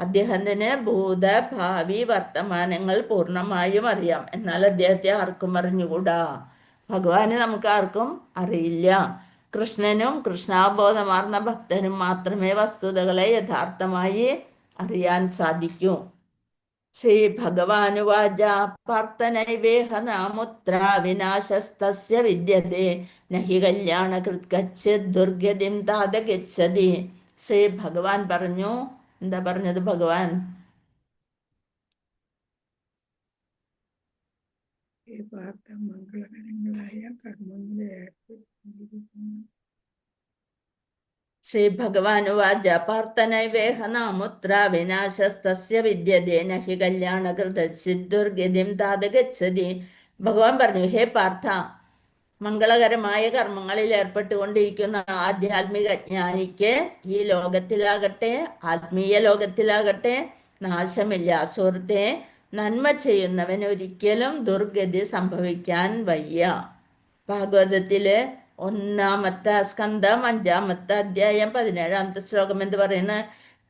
[SPEAKER 1] അദ്ദേഹത്തിന് ഭൂത ഭാവി വർത്തമാനങ്ങൾ പൂർണ്ണമായും അറിയാം. എന്നാൽ അദ്ദേഹത്തെ ആർക്കും അറിഞ്ഞുകൂടാ. ഭഗവാനെ നമുക്ക് ആർക്കും അറിയില്ല. കൃഷ്ണനും കൃഷ്ണാബോധമാർന്ന ഭക്തനും മാത്രമേ വസ്തുതകളെ യഥാർത്ഥമായി അറിയാൻ സാധിക്കൂ. ശ്രീ ഭഗവാനുവാച പാർത്ഥനൈവേഹ നാമുത്ര വിനാശസ്തസ്യ വിദ്യത്തെ നഹി കല്യാണകൃത് കച്ചിത് ദുർഗതിം താത ഗച്ഛതി. ശ്രീ ഭഗവാൻ പറഞ്ഞു. എന്താ പറഞ്ഞത് ഭഗവാൻ?
[SPEAKER 4] ഹേ പാർത്ഥ, മംഗളകരങ്ങളായ കർമ്മങ്ങളിൽ ഏർപ്പെട്ടുകൊണ്ടിരിക്കുന്ന
[SPEAKER 1] ശ്രീ ഭഗവാനുവാച പാർത്ഥനൈവേഹ നാമുത്ര വിനാശസ്തസ്യ വിദ്യതേ നഹി കല്യാണകൃതശ്ചിത് ദുർഗതിം താത ഗച്ഛതി. ഭഗവാൻ പറഞ്ഞു, ഹേ പാർത്ഥ, മംഗളകരമായ കർമ്മങ്ങളിൽ ഏർപ്പെട്ടുകൊണ്ടിരിക്കുന്ന ആധ്യാത്മിക ജ്ഞാനിക്ക് ഈ ലോകത്തിലാകട്ടെ ആത്മീയ ലോകത്തിലാകട്ടെ നാശമില്ല. സുഹൃത്തെ, നന്മ ചെയ്യുന്നവന് ഒരിക്കലും ദുർഗതി സംഭവിക്കാൻ വയ്യ. ഭാഗവതത്തില് 1-ാമത്തെ സ്കന്ധം 5-ാമത്തെ അധ്യായം 17-ാമത്തെ ശ്ലോകം എന്ന് പറയുന്നത്?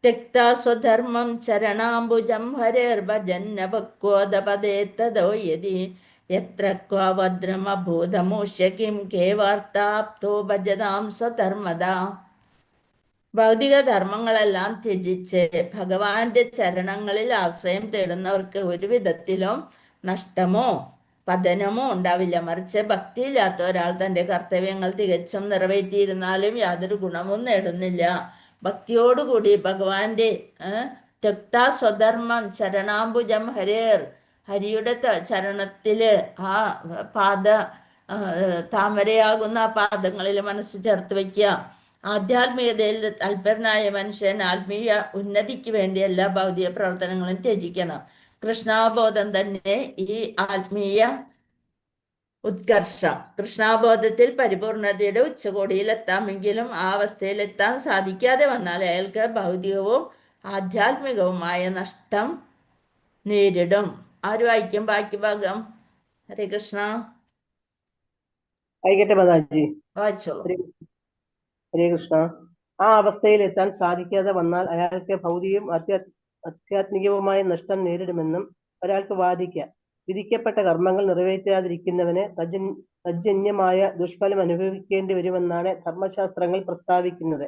[SPEAKER 1] തെക്താ സ്വധർമ്മം ചരണാംബുജം ഹരേർഭജന്നപക്വോദപദേ തദോ യതി യത്ര ക്വഭദ്രമഭൂതമൂഷ്യ കിം കേ വാർത്താപ്തോ ഭജതാം സ്വധർമ്മത. ഭൗതിക ധർമ്മങ്ങളെല്ലാം ത്യജിച്ച് ഭഗവാന്റെ ചരണങ്ങളിൽ ആശ്രയം തേടുന്നവർക്ക് ഒരു വിധത്തിലും നഷ്ടമോ പതനമോ ഉണ്ടാവില്ല. മറിച്ച് ഭക്തിയില്ലാത്ത ഒരാൾ തൻ്റെ കർത്തവ്യങ്ങൾ തികച്ചും നിറവേറ്റിയിരുന്നാലും യാതൊരു ഗുണവും നേടുന്നില്ല. ഭക്തിയോടുകൂടി ഭഗവാന്റെ ത്യക്താ സ്വധർമ്മം ചരണാംബുജം ഹരേർ, ഹരിയുടെ ചരണത്തില് ആ പാദ താമരയാകുന്ന ആ പാദങ്ങളിൽ മനസ്സ് ചേർത്ത് വയ്ക്കുക. ആധ്യാത്മികതയിൽ തൽപരനായ മനുഷ്യൻ ആത്മീയ ഉന്നതിക്ക് വേണ്ടി എല്ലാ ഭൗതിക പ്രവർത്തനങ്ങളും ത്യജിക്കണം. കൃഷ്ണാബോധം തന്നെ ഈ ആത്മീയ ഉത്കർഷം. കൃഷ്ണാബോധത്തിൽ പരിപൂർണതയുടെ ഉച്ചകോടിയിലെത്താമെങ്കിലും ആ അവസ്ഥയിലെത്താൻ സാധിക്കാതെ വന്നാൽ അയാൾക്ക് ഭൗതികവും ആധ്യാത്മികവുമായ നഷ്ടം നേരിടും. ആര് വായിക്കും ബാക്കി ഭാഗം? ഹരേ കൃഷ്ണ.
[SPEAKER 6] വായിക്കട്ടെ മാതാജി?
[SPEAKER 1] വായിച്ചോളൂ.
[SPEAKER 6] ഹരേ കൃഷ്ണ. ആ അവസ്ഥയിൽ എത്താൻ സാധിക്കാതെ വന്നാൽ അയാൾക്ക് ഭൗതികവും ആധ്യാത്മികവുമായ നഷ്ടം നേരിടുമെന്നും ഒരാൾക്ക് വാദിക്കാം. വിധിക്കപ്പെട്ട കർമ്മങ്ങൾ നിറവേറ്റാതിരിക്കുന്നവന് തജ്ജന്യമായ ദുഷ്ഫലം അനുഭവിക്കേണ്ടി വരുമെന്നാണ് ധർമ്മശാസ്ത്രങ്ങൾ പ്രസ്താവിക്കുന്നത്.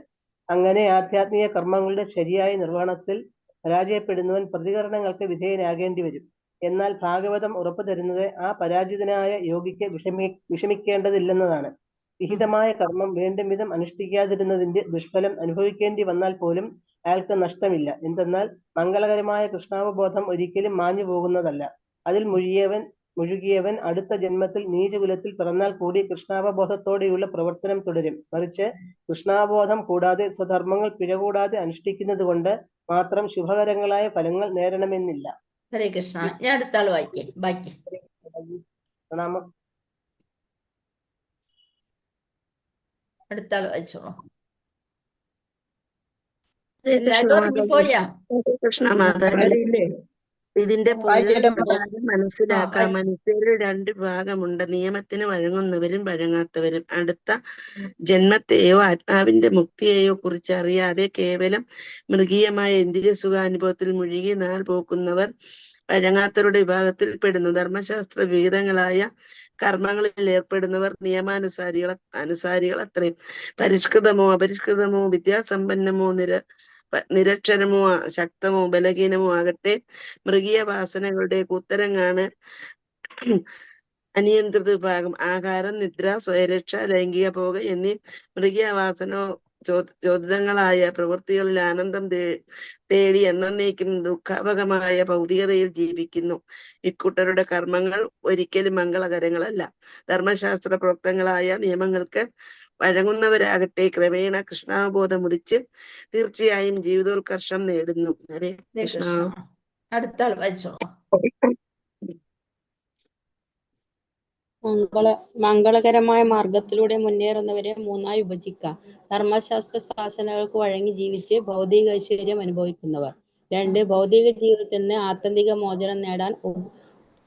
[SPEAKER 6] അങ്ങനെ ആധ്യാത്മിക കർമ്മങ്ങളുടെ ശരിയായ നിർവഹണത്തിൽ പരാജയപ്പെടുന്നവൻ പ്രതികരണങ്ങൾക്ക് വിധേയനാകേണ്ടി വരും. എന്നാൽ ഭാഗവതം ഉറപ്പു തരുന്നത് ആ പരാജിതനായ യോഗിക്ക് വിഷമിക്കേണ്ടതില്ലെന്നതാണ്. വിഹിതമായ കർമ്മം വേണ്ടും വിധം അനുഷ്ഠിക്കാതിരുന്നതിന്റെ ദുഷ്ഫലം അനുഭവിക്കേണ്ടി വന്നാൽ പോലും അയാൾക്ക് നഷ്ടമില്ല. എന്തെന്നാൽ മംഗളകരമായ കൃഷ്ണാവബോധം ഒരിക്കലും മാഞ്ഞു പോകുന്നതല്ല. അതിൽ മുഴുകിയവൻ അടുത്ത ജന്മത്തിൽ നീചകുലത്തിൽ പിറന്നാൽ കൂടി കൃഷ്ണാവബോധത്തോടെയുള്ള പ്രവർത്തനം തുടരും. മറിച്ച് കൃഷ്ണാവബോധം കൂടാതെ സ്വധർമ്മങ്ങൾ പിഴകൂടാതെ അനുഷ്ഠിക്കുന്നത് കൊണ്ട് മാത്രം ശുഭകരങ്ങളായ ഫലങ്ങൾ നേടണമെന്നില്ല.
[SPEAKER 1] ഹരേ കൃഷ്ണ. ഞാൻ അടുത്ത ആൾ വായിക്കേ ബാക്കി.
[SPEAKER 6] പ്രണാമം.
[SPEAKER 1] അടുത്ത ആൾ വായിച്ചോളൂ.
[SPEAKER 2] ഹരേ കൃഷ്ണ
[SPEAKER 1] എല്ലാരും
[SPEAKER 2] മാതാജി.
[SPEAKER 1] ഉറങ്ങിപ്പോയാ?
[SPEAKER 2] ഹരേ കൃഷ്ണ മാതാജി.
[SPEAKER 3] ആരുമില്ലേ?
[SPEAKER 2] ഇതിന്റെ
[SPEAKER 3] വായിക്കട്ടെ
[SPEAKER 2] പൊരുൾ പ്രകാരം മനസ്സിലാക്കാം.
[SPEAKER 1] വായിച്ചോ.
[SPEAKER 2] മനുഷ്യരിൽ രണ്ട് വിഭാഗമുണ്ട്, നിയമത്തിന് വഴങ്ങുന്നവരും വഴങ്ങാത്തവരും. അടുത്ത ജന്മത്തെയോ ആത്മാവിന്റെ മുക്തിയെയോ കുറിച്ച് അറിയാതെ കേവലം മൃഗീയമായ ഇന്ദ്രിയ സുഖാനുഭവത്തിൽ മുഴുകി നാൾ പോക്കുന്നവർ വഴങ്ങാത്തവരുടെ വിഭാഗത്തിൽ പെടുന്നു. ധർമ്മശാസ്ത്ര വിഹിതങ്ങളായ കർമ്മങ്ങളിൽ ഏർപ്പെടുന്നവർ നിയമാനുസാരികൾ അനുസാരികൾ അത്രയും. പരിഷ്കൃതമോ അപരിഷ്കൃതമോ വിദ്യാസമ്പന്നമോ നിരക്ഷരമോ ശക്തമോ ബലഹീനമോ ആകട്ടെ, മൃഗീയ വാസനകളുടെ കൂത്തരങ്ങാണ് അനിയന്ത്രിത വിഭാഗം. ആഹാരം, നിദ്ര, സ്വയരക്ഷ, ലൈംഗിക ഭോഗം എന്നീ മൃഗീയ വാസന ചോദിതങ്ങളായ പ്രവൃത്തികളിൽ ആനന്ദം തേടി എന്നേക്കും ദുഃഖാവഹമായ ഭൗതികതയിൽ ജീവിക്കുന്നു. ഇക്കൂട്ടരുടെ കർമ്മങ്ങൾ ഒരിക്കലും മംഗളകരങ്ങളല്ല. ധർമ്മശാസ്ത്ര പ്രോക്തങ്ങളായ നിയമങ്ങൾക്ക് വഴങ്ങുന്നവരാകട്ടെ ക്രമേണ കൃഷ്ണാവബോധം ഉദിച്ച് തീർച്ചയായും ജീവിതോത്കർഷം നേടുന്നു. ഹരേ
[SPEAKER 1] ഹരേ
[SPEAKER 2] കൃഷ്ണ.
[SPEAKER 1] കൃഷ്ണ. അടുത്ത ആൾ വായിച്ചോളൂ.
[SPEAKER 5] മംഗളകരമായ മാർഗത്തിലൂടെ മുന്നേറുന്നവരെ മൂന്നായി വിഭജിക്കാം. ധർമ്മശാസ്ത്ര ശാസനകൾക്ക് വഴങ്ങി ജീവിച്ച് ഭൗതിക ഐശ്വര്യം അനുഭവിക്കുന്നവർ. 2, ഭൗതിക ജീവിതത്തിൽ നിന്ന് ആത്യന്തിക മോചനം നേടാൻ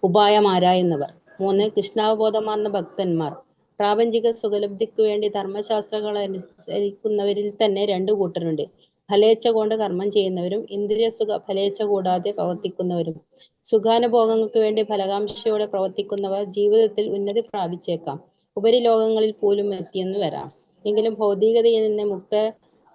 [SPEAKER 5] ഉപായമാരായുന്നവർ. 3, കൃഷ്ണാവബോധമാർന്ന ഭക്തന്മാർ. പ്രാപഞ്ചിക സുഖലബ്ധിക്കു വേണ്ടി ധർമ്മശാസ്ത്രങ്ങൾ അനുസരിക്കുന്നവരിൽ തന്നെ 2 കൂട്ടരുണ്ട്. ഫലേച്ഛ കൊണ്ട് കർമ്മം ചെയ്യുന്നവരും ഇന്ദ്രിയ സുഖ ഫലേച്ഛ കൂടാതെ പ്രവർത്തിക്കുന്നവരും. സുഖാനുഭോഗങ്ങൾക്ക് വേണ്ടി ഫലകാംക്ഷയോടെ പ്രവർത്തിക്കുന്നവർ ജീവിതത്തിൽ ഉന്നതി പ്രാപിച്ചേക്കാം, ഉപരിലോകങ്ങളിൽ പോലും എത്തിയെന്ന് വരാം. എങ്കിലും ഭൗതികതയിൽ നിന്ന്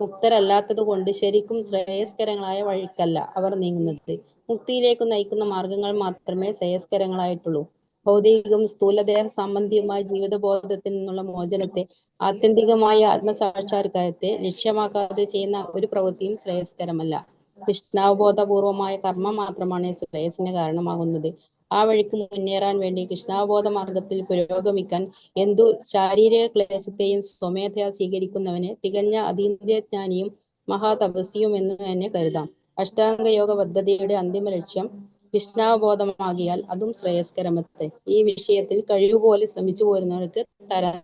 [SPEAKER 5] മുക്തരല്ലാത്തതുകൊണ്ട് ശരിക്കും ശ്രേയസ്കരങ്ങളായ വഴിക്കല്ല അവർ നീങ്ങുന്നത്. മുക്തിയിലേക്ക് നയിക്കുന്ന മാർഗങ്ങൾ മാത്രമേ ശ്രേയസ്കരങ്ങളായിട്ടുള്ളൂ. ഭൗതികവും സ്ഥൂലദേഹ സംബന്ധിയുമായ ജീവിതബോധത്തിൽ നിന്നുള്ള മോചനത്തെ, ആത്യന്തികമായ ആത്മസാക്ഷാത്കാരത്തെ ലക്ഷ്യമാക്കാതെ ചെയ്യുന്ന ഒരു പ്രവൃത്തിയും ശ്രേയസ്കരമല്ല. കൃഷ്ണാവബോധപൂർവമായ കർമ്മം മാത്രമാണ് ശ്രേയസ്സിന് കാരണമാകുന്നത്. ആ വഴിക്ക് മുന്നേറാൻ വേണ്ടി കൃഷ്ണാവബോധ മാർഗത്തിൽ പുരോഗമിക്കാൻ എന്തു ശാരീരിക ക്ലേശത്തെയും സ്വമേധയാ സ്വീകരിക്കുന്നവന് തികഞ്ഞ അതീന്ദ്രിയജ്ഞാനിയും മഹാതപസ്വിയും എന്ന് തന്നെ കരുതാം. അഷ്ടാംഗ യോഗ പദ്ധതിയുടെ അന്തിമ ലക്ഷ്യം കൃഷ്ണാവബോധമാകിയാൽ അതും ശ്രേയസ്കരമത്തെ. ഈ വിഷയത്തിൽ കഴിവുപോലെ ശ്രമിച്ചു പോരുന്നവർക്ക് തരം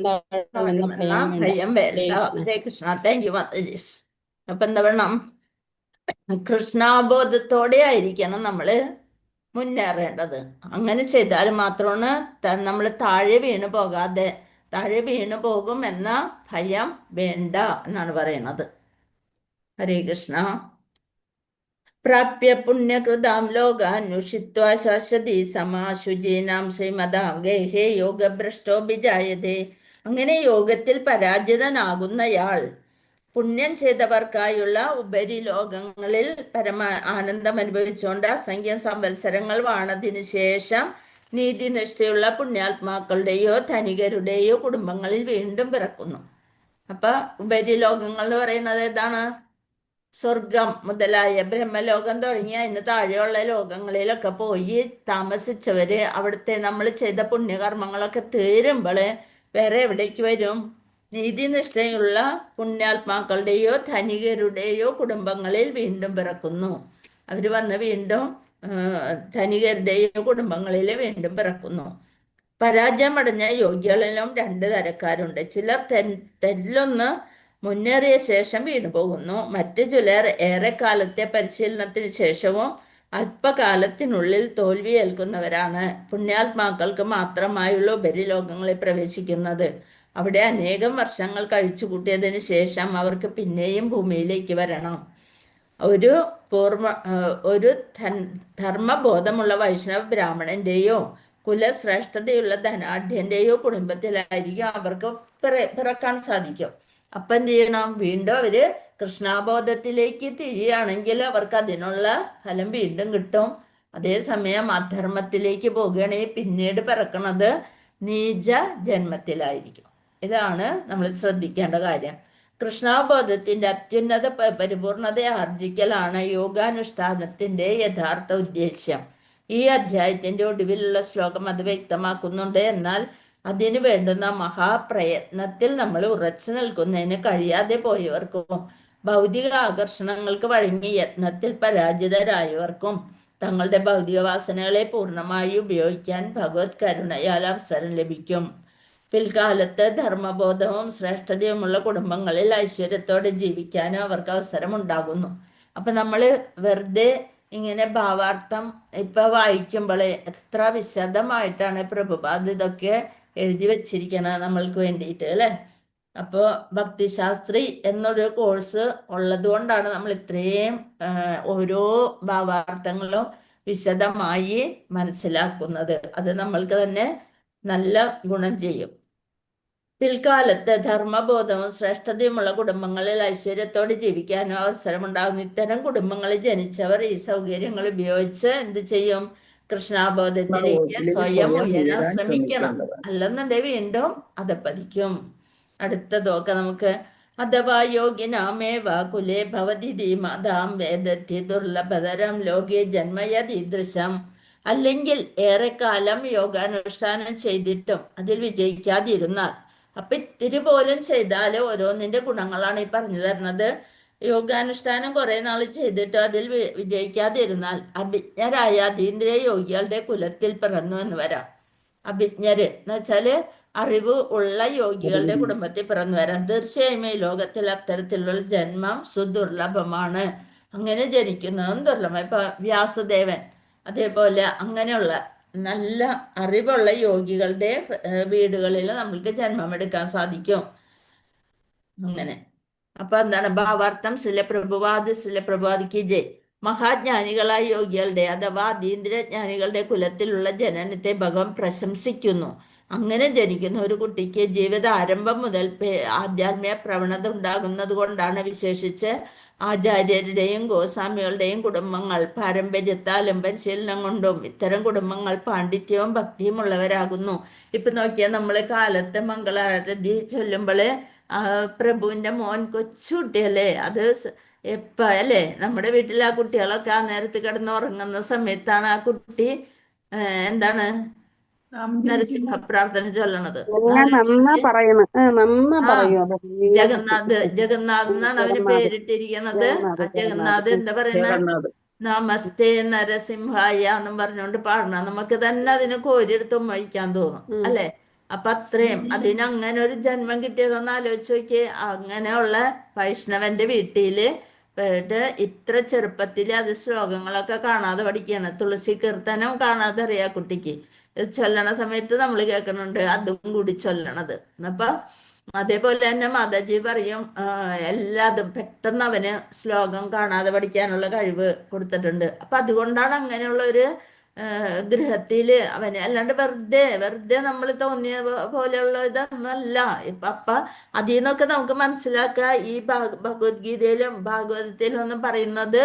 [SPEAKER 5] താഴുമെന്ന ഭയം വേണ്ട.
[SPEAKER 1] ഭയം
[SPEAKER 5] ഹരേ
[SPEAKER 1] വേണ്ട.
[SPEAKER 5] കൃഷ്ണ.
[SPEAKER 1] ഹരേ കൃഷ്ണ. Thank you Matajis. അപ്പൊ എന്താ വേണം? കൃഷ്ണാബോധത്തോടെ ആയിരിക്കണം നമ്മള് മുന്നേറേണ്ടത്. അങ്ങനെ ചെയ്താൽ മാത്രമാണ് നമ്മൾ താഴെ വീണു പോകാതെ, താഴെ വീണു പോകും എന്ന ഭയം വേണ്ട എന്നാണ് പറയുന്നത്. ഹരേ കൃഷ്ണ. പ്രാപ്യ പുണ്യകൃതാം ലോകാന്യുഷിത്വാ ശാശ്വതി സമാശുചീനാം ശ്രീമതാം ഗേഹേ യോഗഭ്രഷ്ടോ വിജായതേ. അങ്ങനെ യോഗത്തിൽ പരാജിതനാകുന്നയാൾ പുണ്യം ചെയ്തവർക്കായുള്ള ഉപരിലോകങ്ങളിൽ പരമ ആനന്ദം അനുഭവിച്ചുകൊണ്ട് അസംഖ്യം സംവത്സരങ്ങൾ വാണതിനു ശേഷം നീതിനിഷ്ഠയുള്ള പുണ്യാത്മാക്കളുടെയോ ധനികരുടെയോ കുടുംബങ്ങളിൽ വീണ്ടും പിറക്കുന്നു. അപ്പൊ ഉപരിലോകങ്ങൾ എന്ന് പറയുന്നത് ഏതാണ്? സ്വർഗം മുതലായ ബ്രഹ്മലോകം തുടങ്ങിയ അതിന് താഴെയുള്ള ലോകങ്ങളിലൊക്കെ പോയി താമസിച്ചവര് അവിടുത്തെ നമ്മൾ ചെയ്ത പുണ്യകർമ്മങ്ങളൊക്കെ തീരുമ്പോൾ വേറെ എവിടേക്ക് വരും? നീതിനിഷ്ഠയുള്ള പുണ്യാത്മാക്കളുടെയോ ധനികരുടെയോ കുടുംബങ്ങളിൽ വീണ്ടും പിറക്കുന്നു. അവർ വന്ന് വീണ്ടും ധനികരുടെയോ കുടുംബങ്ങളിൽ വീണ്ടും പിറക്കുന്നു. പരാജയമടഞ്ഞ യോഗികളിലും രണ്ട് തരക്കാരുണ്ട്. ചിലർ തെല്ലൊന്ന് മുന്നേറിയ ശേഷം വീണുപോകുന്നു. മറ്റു ചിലർ ഏറെക്കാലത്തെ പരിശീലനത്തിന് ശേഷവും അല്പകാലത്തിനുള്ളിൽ തോൽവി ഏൽക്കുന്നവരാണ്. പുണ്യാത്മാക്കൾക്ക് മാത്രമായുള്ള ഉപരിലോകങ്ങളിൽ പ്രവേശിക്കുന്നത്. അവിടെ അനേകം വർഷങ്ങൾ കഴിച്ചു കൂട്ടിയതിന് ശേഷം അവർക്ക് പിന്നെയും ഭൂമിയിലേക്ക് വരണം. ഒരു പൂർവ ഒരു ധർമ്മബോധമുള്ള വൈഷ്ണവ ബ്രാഹ്മണന്റെയോ കുലശ്രേഷ്ഠതയുള്ള ധനാഢ്യന്റെയോ കുടുംബത്തിലായിരിക്കും അവർക്ക് പിറക്കാൻ സാധിക്കും. അപ്പൊ എന്ത് ചെയ്യണം? വീണ്ടും അവര് കൃഷ്ണാബോധത്തിലേക്ക് തിരിയുകയാണെങ്കിൽ അവർക്ക് അതിനുള്ള ഫലം വീണ്ടും കിട്ടും. അതേസമയം അധർമ്മത്തിലേക്ക് പോകുകയാണെങ്കിൽ പിന്നീട് പിറക്കണത് നീച ജന്മത്തിലായിരിക്കും. ഇതാണ് നമ്മൾ ശ്രദ്ധിക്കേണ്ട കാര്യം. കൃഷ്ണാബോധത്തിന്റെ അത്യുന്നത പരിപൂർണത ആർജിക്കലാണ് യോഗാനുഷ്ഠാനത്തിന്റെ യഥാർത്ഥ ഉദ്ദേശ്യം. ഈ അധ്യായത്തിന്റെ ഒടുവിലുള്ള ശ്ലോകം അത് വ്യക്തമാക്കുന്നുണ്ട്. എന്നാൽ അതിനു വേണ്ടുന്ന മഹാപ്രയത്നത്തിൽ നമ്മൾ ഉറച്ചു നിൽക്കുന്നതിന് കഴിയാതെ പോയവർക്കും ഭൗതിക ആകർഷണങ്ങൾക്ക് വഴങ്ങി യത്നത്തിൽ പരാജിതരായവർക്കും തങ്ങളുടെ ഭൗതിക വാസനകളെ പൂർണ്ണമായി ഉപയോഗിക്കാൻ ഭഗവത് കരുണയാൽ അവസരം ലഭിക്കും. പിൽക്കാലത്ത് ധർമ്മബോധവും ശ്രേഷ്ഠതയുമുള്ള കുടുംബങ്ങളിൽ ഐശ്വര്യത്തോടെ ജീവിക്കാനും അവർക്ക് അവസരം ഉണ്ടാകുന്നു. അപ്പൊ നമ്മള് വെറുതെ ഇങ്ങനെ ഭാവാർത്ഥം ഇപ്പൊ വായിക്കുമ്പോൾ എത്ര വിശദമായിട്ടാണ് പ്രഭുപാദ് ഇതൊക്കെ എഴുതി വെച്ചിരിക്കണത് നമ്മൾക്ക് വേണ്ടിയിട്ട്, അല്ലെ? അപ്പോ ഭക്തിശാസ്ത്രി എന്നൊരു കോഴ്സ് ഉള്ളത് കൊണ്ടാണ് നമ്മൾ ഇത്രയും ഓരോ ഭാവാർത്ഥങ്ങളും വിശദമായി മനസ്സിലാക്കുന്നത്. അത് നമ്മൾക്ക് തന്നെ നല്ല ഗുണം ചെയ്യും. പിൽക്കാലത്ത് ധർമ്മബോധവും ശ്രേഷ്ഠതയുമുള്ള കുടുംബങ്ങളിൽ ഐശ്വര്യത്തോടെ ജീവിക്കാനും അവസരമുണ്ടാകുന്നു. ഇത്തരം കുടുംബങ്ങളിൽ ജനിച്ചവർ ഈ സൗകര്യങ്ങൾ ഉപയോഗിച്ച് എന്ത് ചെയ്യും? കൃഷ്ണാബോധത്തിലേക്ക് സ്വയം
[SPEAKER 3] സ്വയം
[SPEAKER 1] ഉയരാൻ
[SPEAKER 3] ഉയരാൻ
[SPEAKER 1] ശ്രമിക്കണം.
[SPEAKER 3] ശ്രമിക്കേണ്ടതാണ്.
[SPEAKER 1] അല്ലെന്നുണ്ടെങ്കിൽ വീണ്ടും അധപ്പതിക്കും. അടുത്തതൊക്കെ നമുക്ക് അഥവാ യോഗിനാമേവ കുലേ ഭവതി ധീമതാം വേദത്തി ദുർലഭതരം ലോകേ ജന്മയതീദൃശം. അല്ലെങ്കിൽ ഏറെക്കാലം യോഗാനുഷ്ഠാനം ചെയ്തിട്ടും അതിൽ വിജയിക്കാതിരുന്നാൽ, അപ്പൊ ഇത്തിരി പോലും ചെയ്താൽ ഓരോന്നിന്റെ ഗുണങ്ങളാണ് ഈ പറഞ്ഞു തരുന്നത്. യോഗാനുഷ്ഠാനം കുറെ നാൾ ചെയ്തിട്ട് അതിൽ വിജയിക്കാതിരുന്നാൽ അഭിജ്ഞരായ അതീന്ദ്രിയ യോഗികളുടെ കുലത്തിൽ പിറന്നു എന്ന് വരാം. അഭിജ്ഞര് എന്ന് വെച്ചാല് അറിവ് ഉള്ള യോഗികളുടെ കുടുംബത്തിൽ പിറന്നു വരാം. തീർച്ചയായും ഈ ലോകത്തിൽ അത്തരത്തിലുള്ള ജന്മം സുദുർലഭമാണ്. അങ്ങനെ ജനിക്കുന്നതും ദുർലഭം. ഇപ്പൊ വ്യാസദേവൻ അതേപോലെ അങ്ങനെയുള്ള നല്ല അറിവുള്ള യോഗികളുടെ വീടുകളിൽ നമ്മൾക്ക് ജന്മമെടുക്കാൻ സാധിക്കും. അങ്ങനെ അപ്പൊ എന്താണ് ഭാവാർത്ഥം? ശ്രീല പ്രഭുപാദ്, ശ്രീല പ്രഭുപാദ് കി ജയ്. മഹാജ്ഞാനികളായ യോഗികളുടെ അഥവാ അതീന്ദ്രിയജ്ഞാനികളുടെ കുലത്തിലുള്ള ജനനത്തെ ഭഗവാൻ പ്രശംസിക്കുന്നു. അങ്ങനെ ജനിക്കുന്ന ഒരു കുട്ടിക്ക് ജീവിത ആരംഭം മുതൽ ആധ്യാത്മിക പ്രവണത ഉണ്ടാകുന്നത് കൊണ്ടാണ് വിശേഷിച്ച് ആചാര്യരുടെയും ഗോസ്വാമികളുടെയും കുടുംബങ്ങൾ പാരമ്പര്യത്താലും പരിശീലനം കൊണ്ടും ഇത്തരം കുടുംബങ്ങൾ പാണ്ഡിത്യവും ഭക്തിയും ഉള്ളവരാകുന്നു. ഇപ്പൊ നോക്കിയാൽ നമ്മള് കാലത്തെ മംഗളാരതി ചൊല്ലുമ്പോള് ആ പ്രഭുവിന്റെ മോൻ കൊച്ചുകുട്ടിയല്ലേ, അത് എപ്പ അല്ലേ നമ്മുടെ വീട്ടിൽ ആ കുട്ടികളൊക്കെ ആ നേരത്ത് കിടന്ന് ഉറങ്ങുന്ന സമയത്താണ് ആ കുട്ടി എന്താണ് നരസിംഹ പ്രാർത്ഥന ചൊല്ലണത്.
[SPEAKER 7] നന്നാ പറയണ, നന്നാ
[SPEAKER 1] ആ
[SPEAKER 7] പറയൂ. അത്
[SPEAKER 1] ജഗന്നാഥ് ജഗന്നാഥ് എന്നാണ് അവന്
[SPEAKER 7] ജഗന്നാഥ്
[SPEAKER 1] പേരിട്ടിരിക്കണത്. ആ
[SPEAKER 7] ജഗന്നാഥ്
[SPEAKER 1] ജഗന്നാഥ്
[SPEAKER 7] ജഗന്നാഥ്
[SPEAKER 1] എന്താ പറയണ,
[SPEAKER 3] ജഗന്നാഥ്.
[SPEAKER 1] നമസ്തേ നരസിംഹായ എന്നും പറഞ്ഞുകൊണ്ട് പാടണം. നമുക്ക് തന്നെ അതിന് കോരിയെടുത്ത് ഉമ്മയിക്കാൻ തോന്നും അല്ലെ? അപ്പൊ അത്രയും അതിനങ്ങനെ ഒരു ജന്മം കിട്ടിയതെന്ന് ആലോചിച്ച് നോക്കിയേ. അങ്ങനെയുള്ള വൈഷ്ണവന്റെ വീട്ടില് പോയിട്ട് ഇത്ര ചെറുപ്പത്തില് അത് ശ്ലോകങ്ങളൊക്കെ കാണാതെ പഠിക്കുകയാണ്. തുളസി കീർത്തനം കാണാതെ അറിയാ കുട്ടിക്ക്. ഇത് ചൊല്ലണ സമയത്ത് നമ്മൾ കേൾക്കണുണ്ട് അതും കൂടി ചൊല്ലണത്. അപ്പൊ അതേപോലെ തന്നെ മാതാജി പറയും, എല്ലാതും പെട്ടെന്ന് അവന് ശ്ലോകം കാണാതെ പഠിക്കാനുള്ള കഴിവ് കൊടുത്തിട്ടുണ്ട്. അപ്പൊ അതുകൊണ്ടാണ് അങ്ങനെയുള്ള ഒരു ഗൃഹത്തില് അവന്, അല്ലാണ്ട് വെറുതെ വെറുതെ നമ്മൾ തോന്നിയ പോലെയുള്ള ഇതൊന്നല്ല. ഇപ്പൊ അപ്പൊ അതിൽ നിന്നൊക്കെ നമുക്ക് മനസ്സിലാക്കുക ഈ ഭഗവത്ഗീതയിലും ഭാഗവതത്തിലും ഒന്നും പറയുന്നത്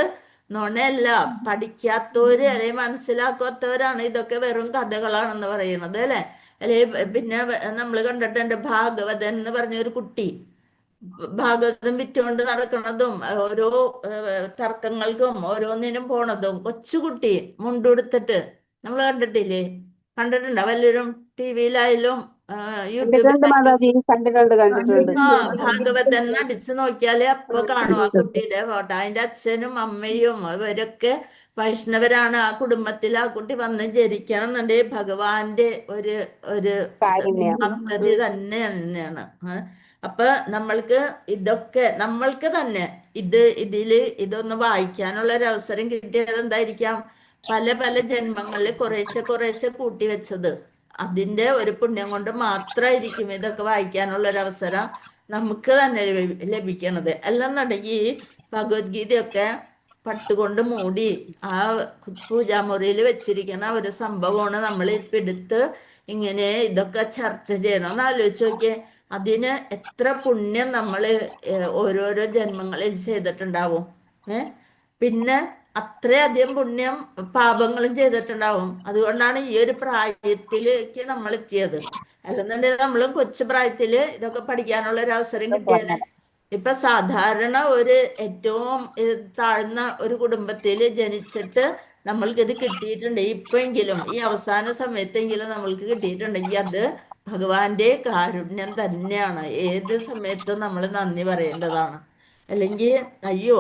[SPEAKER 1] നുണയല്ല. പഠിക്കാത്തവര് അല്ലെങ്കിൽ മനസ്സിലാക്കാത്തവരാണ് ഇതൊക്കെ വെറും കഥകളാണെന്ന് പറയുന്നത് അല്ലെ? അല്ലെ? പിന്നെ നമ്മൾ കണ്ടിട്ടുണ്ട് ഭാഗവതൻ എന്ന് പറഞ്ഞ ഒരു കുട്ടി ഭാഗവതം വിറ്റുകൊണ്ട് നടക്കുന്നതും ഓരോ തർക്കങ്ങൾക്കും ഓരോന്നിനും പോണതും, കൊച്ചുകുട്ടി മുണ്ടുടുത്തിട്ട് നമ്മൾ കണ്ടിട്ടില്ലേ? കണ്ടിട്ടുണ്ടോ വല്ലവരും? ടിവിയിലായാലും
[SPEAKER 7] കണ്ടിട്ടുണ്ട്
[SPEAKER 1] യൂട്യൂബിലായാലും.
[SPEAKER 7] മാതാജി, കണ്ടിട്ടുണ്ട് കണ്ടിട്ടുണ്ട്.
[SPEAKER 1] ആ ഭാഗവതൻ അടിച്ചു നോക്കിയാലേ അപ്പൊ കാണും ആ കുട്ടിയുടെ ഫോട്ടോ. അതിന്റെ അച്ഛനും അമ്മയും ഇവരൊക്കെ വൈഷ്ണവരാണ്. ആ കുടുംബത്തിൽ ആ കുട്ടി വന്ന് ജനിക്കണം എന്നുണ്ടെങ്കിൽ ഭഗവാന്റെ ഒരു ഒരു
[SPEAKER 7] കാരുണ്യം.
[SPEAKER 1] പദ്ധതി തന്നെയാണ്. അപ്പൊ നമ്മൾക്ക് ഇതൊക്കെ നമ്മൾക്ക് തന്നെ ഇതില് ഇതൊന്ന് വായിക്കാനുള്ള ഒരു അവസരം കിട്ടിയത് എന്തായിരിക്കാം? പല പല ജന്മങ്ങളിൽ കുറേശ്ശെ കുറേശ്ശെ കൂട്ടി വെച്ചത് അതിന്റെ ഒരു പുണ്യം കൊണ്ട് മാത്രമായിരിക്കും ഇതൊക്കെ വായിക്കാനുള്ള ഒരു അവസരം നമുക്ക് തന്നെ ലഭിക്കണത്. അല്ലെന്നുണ്ടെങ്കിൽ ഭഗവത്ഗീതയൊക്കെ പട്ടുകൊണ്ട് മൂടി ആ പൂജാമുറിയിൽ വെച്ചിരിക്കണ ഒരു സംഭവമാണ് നമ്മൾ ഇപ്പൊ എടുത്ത് ഇങ്ങനെ ഇതൊക്കെ ചർച്ച ചെയ്യണം. ഒന്ന് ആലോചിച്ച് നോക്കിയേ, അതിന് എത്ര പുണ്യം നമ്മള് ഓരോരോ ജന്മങ്ങളിൽ ചെയ്തിട്ടുണ്ടാവും. പിന്നെ അത്രയധികം പുണ്യം പാപങ്ങളും ചെയ്തിട്ടുണ്ടാവും. അതുകൊണ്ടാണ് ഈ ഒരു പ്രായത്തിലേക്ക് നമ്മൾ എത്തിയത്. അല്ലെന്നുണ്ടെങ്കിൽ നമ്മളും കൊച്ചു പ്രായത്തില് ഇതൊക്കെ പഠിക്കാനുള്ള ഒരു അവസരം കിട്ടിയാല്. ഇപ്പൊ സാധാരണ ഒരു ഏറ്റവും താഴ്ന്ന ഒരു കുടുംബത്തില് ജനിച്ചിട്ട് നമ്മൾക്കിത് കിട്ടിയിട്ടുണ്ട്, ഇപ്പെങ്കിലും ഈ അവസാന സമയത്തെങ്കിലും നമ്മൾക്ക് കിട്ടിയിട്ടുണ്ടെങ്കിൽ അത് ഭഗവാന്റെ കാരുണ്യം തന്നെയാണ്. ഏത് സമയത്തും നമ്മൾ നന്ദി പറയേണ്ടതാണ്. അല്ലെങ്കിൽ അയ്യോ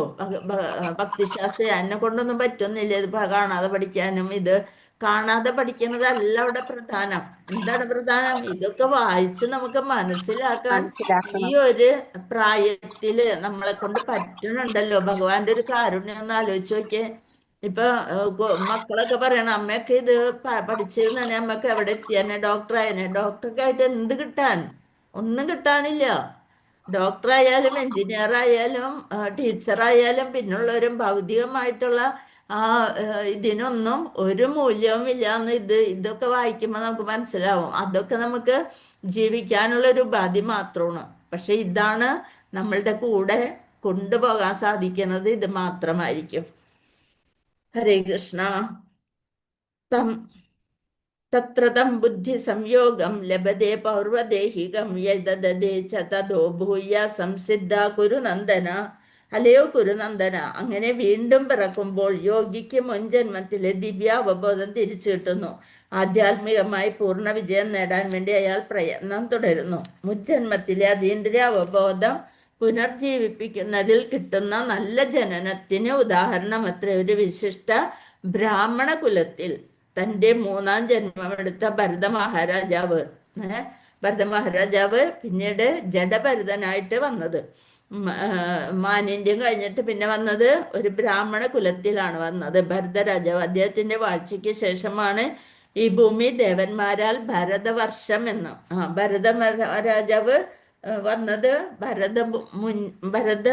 [SPEAKER 1] ഭക്തിശാസ്ത്രി എന്നെ കൊണ്ടൊന്നും പറ്റുന്നില്ല ഇത് കാണാതെ പഠിക്കാനും. ഇത് കാണാതെ പഠിക്കുന്നതല്ല അവിടെ പ്രധാനം. എന്താണ് പ്രധാനം? ഇതൊക്കെ വായിച്ച് നമുക്ക് മനസ്സിലാക്കാൻ ഈ
[SPEAKER 7] മനസ്സിലാക്കണം.
[SPEAKER 1] ഒരു പ്രായത്തില് നമ്മളെ കൊണ്ട് പറ്റണുണ്ടല്ലോ. ഭഗവാന്റെ ഒരു കാരുണ്യം ഒന്ന് ആലോചിച്ച് നോക്കിയേ. ഇപ്പൊ മക്കളൊക്കെ പറയണ അമ്മയൊക്കെ ഇത് പഠിച്ചിരുന്നാണെ അമ്മക്ക് എവിടെ എത്തിയാനെ, ഡോക്ടറായനെ. ഡോക്ടറൊക്കെ ആയിട്ട് എന്ത് കിട്ടാൻ? ഒന്നും കിട്ടാനില്ല. ഡോക്ടറായാലും എഞ്ചിനീയർ ആയാലും ടീച്ചറായാലും പിന്നുള്ളവരും ഭൗതികമായിട്ടുള്ള ആ ഇതിനൊന്നും ഒരു മൂല്യവും ഇല്ല എന്ന് ഇതൊക്കെ വായിക്കുമ്പോൾ നമുക്ക് മനസ്സിലാവും. അതൊക്കെ നമുക്ക് ജീവിക്കാനുള്ള ഒരു ഉപാധി മാത്രമാണ്. പക്ഷെ ഇതാണ് നമ്മളുടെ കൂടെ കൊണ്ടുപോകാൻ സാധിക്കുന്നത്, ഇത് മാത്രമായിരിക്കും. ഹരേ കൃഷ്ണ. തം തത്ര തം ബുദ്ധി സംയോഗം ലഭതേ പൗർവദേഹികം യദദേ ച തതോ ഭൂയ സംസിദ്ധ കുരുനന്ദന. അല്ലയോ കുരുനന്ദന, അങ്ങനെ വീണ്ടും പിറക്കുമ്പോൾ യോഗിക്ക് മുൻജന്മത്തിലെ ദിവ്യാവബോധം തിരിച്ചു കിട്ടുന്നു. ആധ്യാത്മികമായി പൂർണ്ണ വിജയം നേടാൻ വേണ്ടി അയാൾ പ്രയത്നം തുടരുന്നു. മുജ്ജന്മത്തിലെ അതീന്ദ്രിയ അവബോധം പുനർജീവിപ്പിക്കുന്നതിൽ കിട്ടുന്ന നല്ല ജനനത്തിന് ഉദാഹരണം അത്ര ഒരു വിശിഷ്ട ബ്രാഹ്മണ കുലത്തിൽ തൻ്റെ മൂന്നാം ജന്മമെടുത്ത ഭരത മഹാരാജാവ്. ഭരത മഹാരാജാവ് പിന്നീട് ജഡഭരതനായിട്ട് വന്നത് മാനിന്യം കഴിഞ്ഞിട്ട് പിന്നെ വന്നത് ഒരു ബ്രാഹ്മണ കുലത്തിലാണ് വന്നത് ഭരതരാജാവ്. അദ്ദേഹത്തിന്റെ വാഴ്ചയ്ക്ക് ശേഷമാണ് ഈ ഭൂമി ദേവന്മാരാൽ ഭരതവർഷം എന്ന് ഭരത രാജാവ് വന്നത് ഭരത ഭരത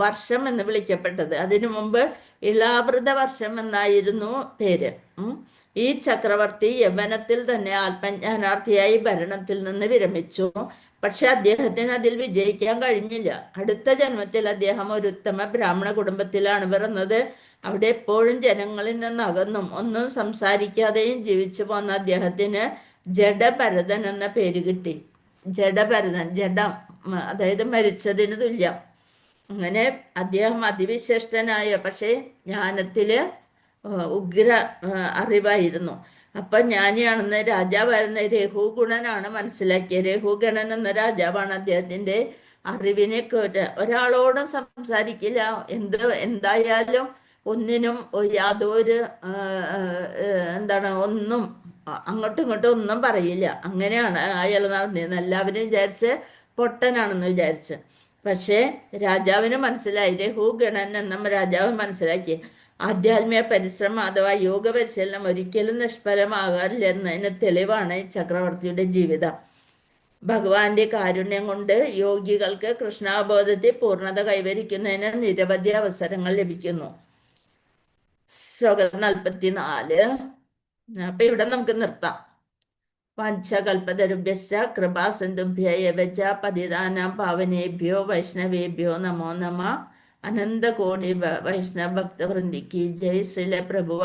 [SPEAKER 1] വർഷം എന്ന് വിളിക്കപ്പെട്ടത്. അതിനു മുമ്പ് ഇളാവൃത വർഷം എന്നായിരുന്നു പേര്. ഈ ചക്രവർത്തി യവനത്തിൽ തന്നെ ആത്മജ്ഞാനാർത്ഥിയായി ഭരണത്തിൽ നിന്ന് വിരമിച്ചു. പക്ഷെ അദ്ദേഹത്തിന് അതിൽ വിജയിക്കാൻ കഴിഞ്ഞില്ല. അടുത്ത ജന്മത്തിൽ അദ്ദേഹം ഒരു ഉത്തമ ബ്രാഹ്മണ കുടുംബത്തിലാണ് പിറന്നത്. അവിടെ എപ്പോഴും ജനങ്ങളിൽ നിന്ന് അകന്നും ഒന്നും സംസാരിക്കാതെയും ജീവിച്ചു പോന്ന അദ്ദേഹത്തിന് ജഡഭരതൻ എന്ന പേര് കിട്ടി. ജഡഭരതൻ, ജഡം അതായത് മരിച്ചതിന് തുല്യം. അങ്ങനെ അദ്ദേഹം അതിവിശിഷ്ടനായ, പക്ഷേ ജ്ഞാനത്തില് ഉഗ്ര അറിവായിരുന്നു. അപ്പൊ ജ്ഞാനിയാണെന്ന് രാജാവായിരുന്ന രഘുഗുണനാണ് മനസ്സിലാക്കിയത്. രഘുഗണൻ എന്ന രാജാവാണ് അദ്ദേഹത്തിന്റെ അറിവിനെ ഒരാളോടും സംസാരിക്കില്ല, എന്തായാലും ഒന്നിനും യാതൊരു എന്താണ് ഒന്നും അങ്ങോട്ടും ഇങ്ങോട്ടും ഒന്നും പറയില്ല. അങ്ങനെയാണ് അയാൾ നടന്നിരുന്നത്. എല്ലാവരും വിചാരിച്ച് പൊട്ടനാണെന്ന് വിചാരിച്ച്. പക്ഷേ രാജാവിന് മനസ്സിലായി, രഘുഗണൻ എന്ന രാജാവ് മനസ്സിലാക്കി ആധ്യാത്മിക പരിശ്രമം അഥവാ യോഗ പരിശീലനം ഒരിക്കലും നിഷ്ഫലമാകാറില്ല എന്നതിന് തെളിവാണ് ചക്രവർത്തിയുടെ ജീവിതം. ഭഗവാന്റെ കാരുണ്യം കൊണ്ട് യോഗികൾക്ക് കൃഷ്ണാവബോധത്തിൽ പൂർണ്ണത കൈവരിക്കുന്നതിന് നിരവധി അവസരങ്ങൾ ലഭിക്കുന്നു. ശ്ലോകം 44. അപ്പൊ ഇവിടെ നമുക്ക് നിർത്താം. വാഞ്ചാകൽപതരുഭ്യശ്ച കൃപാ സിന്ധുഭ്യ ഏവ ച പതിതാനാം പാവനേഭ്യോ വൈഷ്ണവേഭ്യോ നമോ നമ. അനന്തകോടി വൈഷ്ണവ ഭക്തവൃന്ദിക്ക് ജയ്. ശ്രീല പ്രഭു.